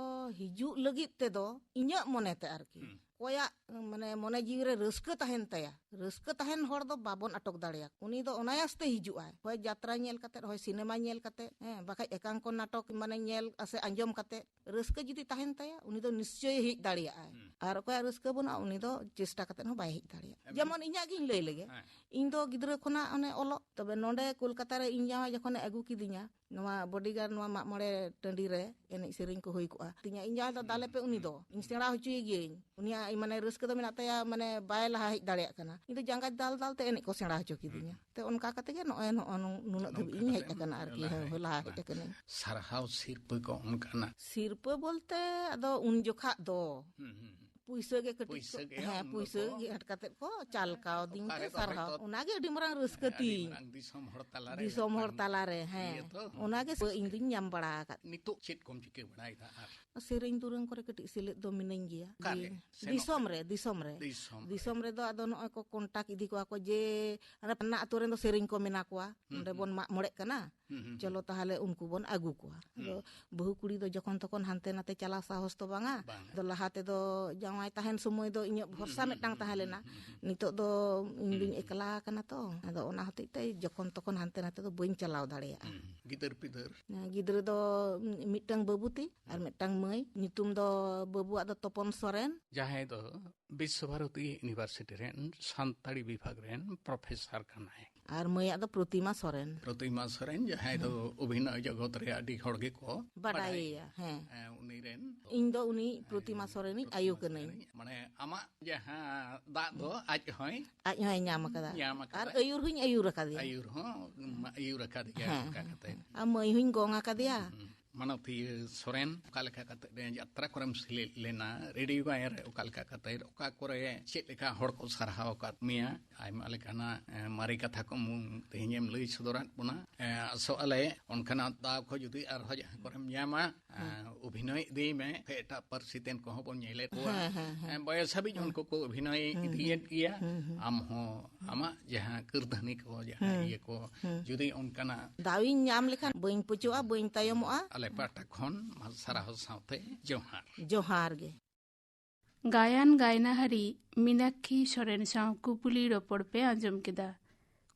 ᱦᱤᱡᱩᱜ ᱞᱟᱹᱜᱤᱫ ᱛᱮᱫᱚ ᱤᱧᱟᱹᱜ ᱢᱚᱱᱮᱛᱮ ᱟᱨᱠᱤ, ᱦᱩᱸ᱾ ᱚᱠᱚᱭᱟᱜ ᱢᱟᱱᱮ ᱢᱚᱱᱮ ᱡᱤᱣᱤ ᱨᱮ ᱨᱟᱹᱥᱠᱟᱹ ᱛᱟᱦᱮᱱ ᱛᱟᱭᱟ, ᱨᱟᱹᱥᱠᱟᱹ ᱛᱟᱦᱮᱱ ᱦᱚᱲ ᱫᱚ ᱵᱟᱵᱚᱱ ᱟᱴᱚᱠ ᱫᱟᱲᱮᱭᱟᱠᱚ᱾ ᱩᱱᱤ ᱫᱚ ᱚᱱᱟᱭᱟᱥ ᱛᱮ ᱦᱤᱡᱩᱜᱼᱟᱭ, ᱦᱳᱭ ᱡᱟᱛᱨᱟ ᱧᱮᱞ ᱠᱟᱛᱮ, ᱦᱳᱭ ᱥᱤᱱᱮᱢᱟ ᱧᱮᱞ ᱠᱟᱛᱮ, ᱦᱮᱸ, ᱵᱟᱠᱷᱟᱡ ᱮᱠᱟᱝᱠᱚ ᱱᱟᱴᱚᱠ ᱢᱟᱱᱮ ᱧᱮᱞ ᱥᱮ ᱟᱸᱡᱚᱢ ᱠᱟᱛᱮ᱾ ᱨᱟᱹᱥᱠᱟᱹ ᱡᱩᱫᱤ ᱛᱟᱦᱮᱱ ᱛᱟᱭᱟ, ᱩᱱᱤ ᱫᱚ ᱱᱤᱥᱪᱚᱭ ᱦᱮᱡ ᱫᱟᱲᱮᱭᱟᱜᱼᱟᱭ᱾ ᱦᱩᱸ᱾ ᱟᱨ ᱚᱠᱚᱭᱟᱜ ᱨᱟᱹᱥᱠᱟᱹ ᱵᱟᱹᱱᱩᱜᱼᱟ, ᱩᱱᱤ ᱫᱚ ᱪᱮᱥᱴᱟ ᱠᱟᱛᱮ ᱦᱚᱸ ᱵᱟᱭ ᱦᱮᱡ ᱫᱟᱲᱮᱭᱟᱜᱼᱟ᱾ ᱮᱵᱮᱱ- ᱡᱮᱢᱚᱱ ᱤᱧᱟᱹᱜ ᱜᱤᱧ ᱞᱟᱹᱭ ᱞᱮᱜᱮ, ᱦᱮᱸ᱾ ᱤᱧ ᱫᱚ ᱜᱤᱫᱽᱨᱟᱹ ᱠᱷᱚᱱᱟᱜ ᱚᱱᱮ ᱚᱞᱚᱜ, ᱛᱚᱵᱮ ᱱᱚᱰᱮ ᱠᱳᱞᱠᱟᱛᱟ ᱨᱮ ᱤᱧ ᱡᱟᱶᱟᱭ ᱡᱚᱠᱷᱚᱱᱮ ᱟᱹᱜᱩ ᱠᱤᱫᱤᱧᱟ, ᱱᱚᱣᱟ ᱵᱚᱰᱤᱜᱟᱨᱰ, ᱱᱚᱣᱟ ᱢᱟᱜ ᱢᱚᱬᱮ ᱴᱟᱺᱰᱤ ᱨᱮ ᱮᱱᱮᱡ ᱥᱮᱨᱮᱧ ᱠᱚ ᱦᱩᱭ ᱠᱚᱜᱼᱟ, ᱛᱤᱧᱟ, ᱤᱧ ᱡᱟᱶᱟᱭ ᱫᱚ, "ᱫᱟᱞᱮ ᱯᱮ ᱩᱱᱤ ᱫᱚ, ᱤᱧ ᱥᱮᱬᱟ ᱦᱚᱪᱚᱭᱮ ᱜᱤᱭᱟᱹᱧ, ᱩᱱᱤᱭᱟᱜ ᱢᱟᱱᱮ ᱨᱟᱹᱥᱠᱟᱹ ᱫᱚ ᱢᱮᱱᱟᱜ ᱛᱟᱭᱟ, ᱢᱟᱱᱮ ᱵᱟᱭ ᱞᱟᱦᱟ ᱦᱮᱡ ᱫᱟᱲᱮᱭᱟᱜ ᱠᱟᱱᱟ, ᱤᱧ ᱫᱚ ᱡᱟᱸᱜᱟ ᱫᱟᱞ ᱫᱟᱞ ᱛᱮ ᱮᱱᱮᱡ ᱠᱚ ᱥᱮᱬᱟ ᱦᱚᱪᱚ ᱠᱤᱫᱤᱧᱟ᱾" ᱛᱮ ᱚᱱᱠᱟ ᱠᱟᱛᱮ ᱜᱮ ᱱᱚᱜᱼᱚᱭ, ᱱᱚᱜᱼᱚ ᱱᱩ-, ᱱᱩᱱᱟᱹᱜ ᱫᱷᱟᱹᱵᱤᱡ ᱱᱚᱝᱠᱟ ᱤᱧ ᱦᱮᱡ ᱠᱟᱛᱮ ᱟᱠᱟᱱᱟ ᱟᱨᱠᱤ᱾ ᱞᱟᱦᱟ ᱦᱮᱸ, ᱦᱮᱡ ᱞᱟᱦᱟ ᱦᱮᱡ ᱟᱠᱟᱱᱟ᱾ ᱟᱠᱟᱱᱟᱹᱧ᱾ ᱥᱟᱨᱦᱟᱣ ᱥᱤᱨᱯᱟᱹ ᱠᱚ ᱚᱱᱠᱟᱱᱟᱜ? ᱥᱤᱨᱯᱟᱹ ᱵᱚᱞᱛᱮ ᱟᱫᱚ ᱩᱱ ᱡᱚᱠᱷᱟᱜ ᱫᱚ ᱦᱩᱸ, ᱦᱩᱸ, ᱦᱩᱸ᱾ ᱯᱩᱭᱥᱟᱹ ᱜᱮ ᱠᱟᱹᱴᱤᱡ ᱯᱩᱭᱥᱟᱹ ᱠᱚ, ᱜᱮ ᱦᱮᱸ, ᱩᱱ ᱯᱩᱭᱥᱟᱹ ᱫᱚᱠᱚ ᱜᱮ ᱟᱴ ᱠᱟᱛᱮ ᱠᱚ ᱪᱟᱞ ᱠᱟᱣᱫᱤᱧ ᱚᱠᱟ ᱛᱮ ᱨᱮᱫᱚ ᱥᱟᱨᱦᱟᱣ᱾ ᱦᱚᱭᱛᱚ ᱚᱱᱟᱜᱮ ᱟᱹᱰᱤ ᱢᱟᱨᱟᱝ ᱨᱟᱹᱥᱠᱟᱹ ᱟᱹᱰᱤ ᱛᱤᱧ᱾ ᱢᱟᱨᱟᱝ ᱫᱤᱥᱚᱢ ᱦᱚᱲ ᱛᱟᱞᱟᱨᱮ ᱫᱤᱥᱚᱢ ᱦᱚᱲ ᱢᱤᱫᱴᱟᱝ ᱛᱟᱞᱟᱨᱮ, ᱦᱮᱸ᱾ ᱤᱭᱟᱹ ᱛᱚ᱾ ᱚᱱᱟᱜᱮ ᱤᱧ ᱫᱩᱧ ᱧᱟᱢ ᱵᱟᱲᱟ ᱟᱠᱟᱫ᱾ ᱱᱤᱛᱚᱜ ᱪᱮᱫ ᱠᱚᱢ ᱪᱤᱠᱟᱹ ᱵᱟᱲᱟᱭᱮᱫᱟ ᱟᱨ? ᱥᱮᱨᱮᱧ ᱫᱩᱨᱟᱹᱝ ᱠᱚᱨᱮ ᱠᱟᱹᱴᱤᱡ ᱥᱮᱞᱮᱫ ᱫᱚ ᱢᱤᱱᱟᱹᱧ ᱜᱮᱭᱟ᱾ ᱚᱠᱟᱨᱮ? ᱡᱮ ᱥᱮᱱᱚᱜ ᱫᱤᱥᱚᱢ ᱠᱟᱱᱟ? ᱨᱮ, ᱫᱤᱥᱚᱢ ᱨᱮ᱾ ᱫᱤᱥᱚᱢ ᱨᱮ᱾ ᱫᱤᱥᱚᱢ ᱨᱮᱫᱚ ᱟᱫᱚ ᱱᱚᱜᱼᱚᱭ ᱠᱚ contact ᱤᱫᱤ ᱠᱚᱣᱟ ᱠᱚ ᱡᱮ ᱚᱱᱟ ᱯᱟᱱᱟ ᱟᱛᱳ ᱨᱮᱱ ᱫᱚ ᱥᱮᱨᱮᱧ ᱠᱚ ᱢᱮᱱᱟ ᱠᱚᱣᱟ, ᱦᱩᱸ, ᱚᱸᱰᱮ ᱦᱩᱸ᱾ ᱵᱚᱱ ᱢᱟᱜ ᱢᱚᱬᱮᱜ ᱠᱟᱱᱟ, ᱦᱩᱸ, ᱦᱩᱸ, ᱪᱚᱞᱚ ᱦᱩᱸ᱾ ᱛᱟᱦᱚᱞᱮ ᱩᱱᱠᱩ ᱵᱚᱱ ᱟᱹᱜᱩ ᱠᱚᱣᱟ᱾ ᱟᱫᱚ ᱦᱩᱸ᱾ ᱵᱟᱹᱦᱩ ᱠᱩᱲᱤ ᱫᱚ ᱡᱚᱠᱷᱚᱱ ᱛᱚᱠᱷᱚᱱ ᱦᱟᱱᱛᱮ ᱱᱟᱛᱮ ᱪᱟᱞᱟᱣ ᱥᱟᱦᱚᱥ ᱫᱚ ᱵᱟᱝᱟ᱾ ᱵᱟᱝᱟ᱾ ᱟᱫᱚ ᱞᱟᱦᱟ ᱛᱮᱫᱚ ᱡᱟᱶᱟᱭ ᱛᱟᱦᱮᱱ ᱥᱚᱢᱚᱭ ᱫᱚ ᱤᱧᱟᱹᱜ ᱦᱩᱸ, ᱵᱷᱚᱨᱥᱟ ᱦᱩᱸ, ᱢᱤᱫᱴᱟᱝ ᱦᱩᱸ, ᱛᱟᱦᱮᱸ ᱦᱩᱸ, ᱞᱮᱱᱟ᱾ ᱦᱩᱸ, ᱦᱩᱸ᱾ ᱱᱤᱛᱚᱜ ᱫᱚ ᱤᱧ ᱦᱩᱸ, ᱫᱩᱧ ᱦᱩᱸ᱾ ᱮᱠᱞᱟ ᱟᱠᱟᱱᱟ ᱛᱚ, ᱟᱫᱚ ᱚᱱᱟ ᱦᱚᱛᱮᱡ ᱛᱮ ᱡᱚᱠᱷᱚᱱ ᱛᱚᱠᱷᱚᱱ ᱦᱟᱱᱛᱮ ᱱᱟᱛᱮ ᱫᱚ ᱵᱟᱹᱧ ᱪᱟᱞᱟᱣ ᱫᱟᱲᱮᱭᱟᱜᱼᱟ᱾ ᱦᱩᱸ᱾ ᱜᱤᱫᱟᱹᱨ ᱯᱤᱫᱟᱹᱨ? ᱜᱤᱫᱽᱨᱟᱹ ᱫᱚ ᱢᱤᱫᱴᱟᱝ ᱵᱟᱹᱵᱩ ᱛᱤᱧ ᱟᱨ ᱦᱩᱸ᱾ ᱢᱤᱫᱴᱟᱝ ᱢᱟᱹᱭ᱾ ᱧᱩᱛᱩᱢ ᱫᱚ ᱵᱟᱹᱵᱩᱣᱟᱜ ᱫᱚ ᱛᱚᱯᱚᱱ ᱥᱚᱨᱮᱱ᱾ ᱡᱟᱦᱟᱸᱭ ᱫᱚ ᱵᱤᱥᱥᱚ ᱵᱷᱟᱨᱚᱛᱤ ᱤᱭᱩᱱᱤᱵᱷᱟᱨᱥᱤᱴᱤ ᱨᱮᱱ ᱥᱟᱱᱛᱟᱲᱤ ᱵᱤᱵᱷᱟᱜᱽ ᱨᱮᱱ ᱯᱨᱚᱯᱷᱮᱥᱚᱨ ᱠᱟᱱᱟᱭ᱾ ᱟᱨ ᱢᱟᱹᱭᱟᱜ ᱫᱚ ᱯᱨᱚᱛᱤᱢᱟ ᱥᱚᱨᱮᱱ᱾ ᱯᱨᱚᱛᱤᱢᱟ ᱥᱚᱨᱮᱱ, ᱡᱟᱦᱟᱸᱭ ᱫᱚ ᱦᱮᱸ᱾ ᱚᱵᱷᱤᱱᱚᱭ ᱡᱚᱜᱚᱛ ᱨᱮ ᱟᱹᱰᱤ ᱦᱚᱲ ᱜᱮᱠᱚ ᱵᱟᱰᱟᱭᱮᱭᱟ, ᱵᱟᱰᱟᱭᱮᱭᱟ᱾ ᱦᱮᱸ᱾ ᱦᱮᱸ, ᱩᱱᱤ ᱨᱮᱱ ᱤᱧ ᱫᱚ ᱩᱱᱤ ᱯᱨᱚᱛᱤᱢᱟ ᱥᱚᱨᱮᱱᱤᱡ ᱯᱨᱚᱛᱤᱢᱟ ᱟᱭᱳ ᱠᱟᱹᱱᱟᱹᱧ᱾ ᱥᱚᱨᱮᱱᱤᱡ, ᱢᱟᱱᱮ, ᱟᱢᱟᱜ ᱡᱟᱦᱟᱸ ᱫᱟᱜ ᱫᱚ ᱟᱡ ᱦᱚᱸᱭ ᱟᱡ ᱦᱚᱸᱭ ᱧᱟᱢ ᱟᱠᱟᱫᱟ᱾ ᱧᱟᱢ ᱟᱠᱟᱫᱟ᱾ ᱟᱨ ᱟᱹᱭᱩᱨ ᱦᱚᱸᱧ ᱟᱹᱭᱩᱨ ᱟᱠᱟᱫᱮᱭᱟ᱾ ᱟᱹᱭᱩᱨ ᱦᱚᱸ ᱟᱹᱭᱩᱨ ᱟᱠᱟᱫᱮᱭᱟ, ᱦᱮᱸ, ᱚᱱᱠᱟ ᱦᱮᱸ, ᱠᱟᱛᱮ᱾ ᱦᱮᱸ᱾ ᱟᱨ ᱢᱟᱹᱭ ᱦᱚᱸᱧ ᱜᱚᱝ ᱟᱠᱟᱫᱮᱭᱟ᱾ ᱦᱩᱸ᱾ ᱢᱟᱱᱚᱛᱤᱭᱟᱹ ᱥᱚᱨᱮᱱ, ᱚᱠᱟ ᱞᱮᱠᱟ ᱠᱟᱛᱮ ᱡᱟᱛᱨᱟ ᱠᱚᱨᱮᱢ ᱥᱮᱞᱮᱫ ᱞᱮᱱᱟ? ᱨᱮᱰᱤᱭᱳ ᱜᱟᱭᱟᱱ ᱨᱮ ᱚᱠᱟ ᱞᱮᱠᱟ ᱠᱟᱛᱮ, ᱚᱠᱟ ᱠᱚᱨᱮ ᱪᱮᱫ ᱞᱮᱠᱟ ᱦᱚᱲ ᱠᱚ ᱥᱟᱨᱦᱟᱣ ᱟᱠᱟᱫ ᱢᱮᱭᱟ? ᱟᱭᱢᱟ ᱞᱮᱠᱟᱱᱟᱜ, ᱮ, ᱢᱟᱨᱮ ᱠᱟᱛᱷᱟ ᱠᱚ ᱢᱩ-, ᱛᱮᱦᱮᱧᱮᱢ ᱞᱟᱹᱭ ᱥᱚᱫᱚᱨᱟᱫ ᱵᱚᱱᱟ᱾ ᱮ, ᱟᱥᱚᱜ ᱟᱞᱮ ᱚᱱᱠᱟᱱᱟᱜ ᱫᱟᱣ ᱠᱚ ᱡᱩᱫᱤ ᱟᱨᱦᱚᱸ ᱡᱟᱦᱟᱸ ᱠᱚᱨᱮᱢ ᱧᱟᱢᱟ, ᱮ, ᱦᱩᱸ᱾ ᱚᱵᱷᱤᱱᱚᱭ ᱤᱫᱤᱭ ᱢᱮ᱾ ᱮᱴᱟᱜ ᱯᱟᱹᱨᱥᱤ ᱛᱮᱱ ᱠᱚᱦᱚᱸ ᱵᱚᱱ ᱧᱮᱞᱮᱫ ᱠᱚᱣᱟ᱾ ᱦᱮᱸ, ᱦᱮᱸ, ᱦᱮᱸ᱾ ᱮ, ᱵᱚᱭᱮᱥ ᱦᱟᱹᱵᱤᱡ ᱦᱩᱸ᱾ ᱩᱱᱠᱩ ᱠᱚ ᱚᱵᱷᱤᱱᱚᱭ ᱦᱩᱸ, ᱤᱫᱤᱭᱮᱫ ᱦᱩᱸ᱾ ᱜᱮᱭᱟ᱾ ᱦᱩᱸ, ᱦᱩᱸ᱾ ᱟᱢ ᱦᱚᱸ ᱟᱢᱟᱜ ᱡᱟᱦᱟᱸ ᱠᱟᱹᱨᱫᱷᱟᱹᱱᱤ ᱠᱚ, ᱡᱟᱦᱟᱸ ᱦᱩᱸ᱾ ᱤᱭᱟᱹ ᱠᱚ, ᱦᱩᱸ᱾ ᱡᱩᱫᱤ ᱚᱱᱠᱟᱱᱟᱜ ᱫᱟᱣ ᱤᱧ ᱧᱟᱢ ᱞᱮᱠᱷᱟᱱ ᱵᱟᱹᱧ ᱯᱟᱹᱪᱚᱜᱼᱟ, ᱵᱟᱹᱧ ᱛᱟᱭᱚᱢᱚᱜᱼᱟ᱾ ᱟᱞᱮ ᱯᱟᱦᱴᱟ ᱠᱷᱚᱱ ᱥᱟᱨᱦᱟᱣ ᱥᱟᱶᱛᱮ ᱡᱚᱦᱟᱨ᱾ ᱡᱚᱦᱟᱨ ᱜᱮ᱾ ᱜᱟᱭᱟᱱ ᱜᱟᱭᱱᱟᱦᱟᱨᱤ ᱢᱤᱱᱟᱠᱠᱷᱤ ᱥᱚᱨᱮᱱ ᱥᱟᱶ ᱠᱩᱯᱩᱞᱤ ᱨᱚᱯᱚᱲ ᱯᱮ ᱟᱸᱡᱚᱢ ᱠᱮᱫᱟ᱾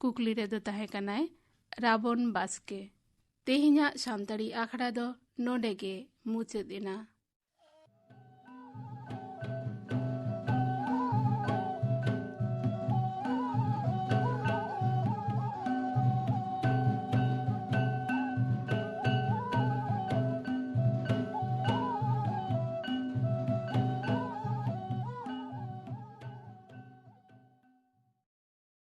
ᱠᱩᱠᱞᱤ ᱨᱮᱫᱚ ᱛᱟᱦᱮᱸ ᱠᱟᱱᱟᱭ ᱨᱟᱵᱚᱱ ᱵᱟᱥᱠᱮ᱾ ᱛᱮᱦᱮᱧᱟᱜ ᱥᱟᱱᱛᱟᱲᱤ ᱟᱠᱷᱲᱟ ᱫᱚ ᱱᱚᱰᱮ ᱜᱮ ᱢᱩᱪᱟᱹᱫ ᱮᱱᱟ᱾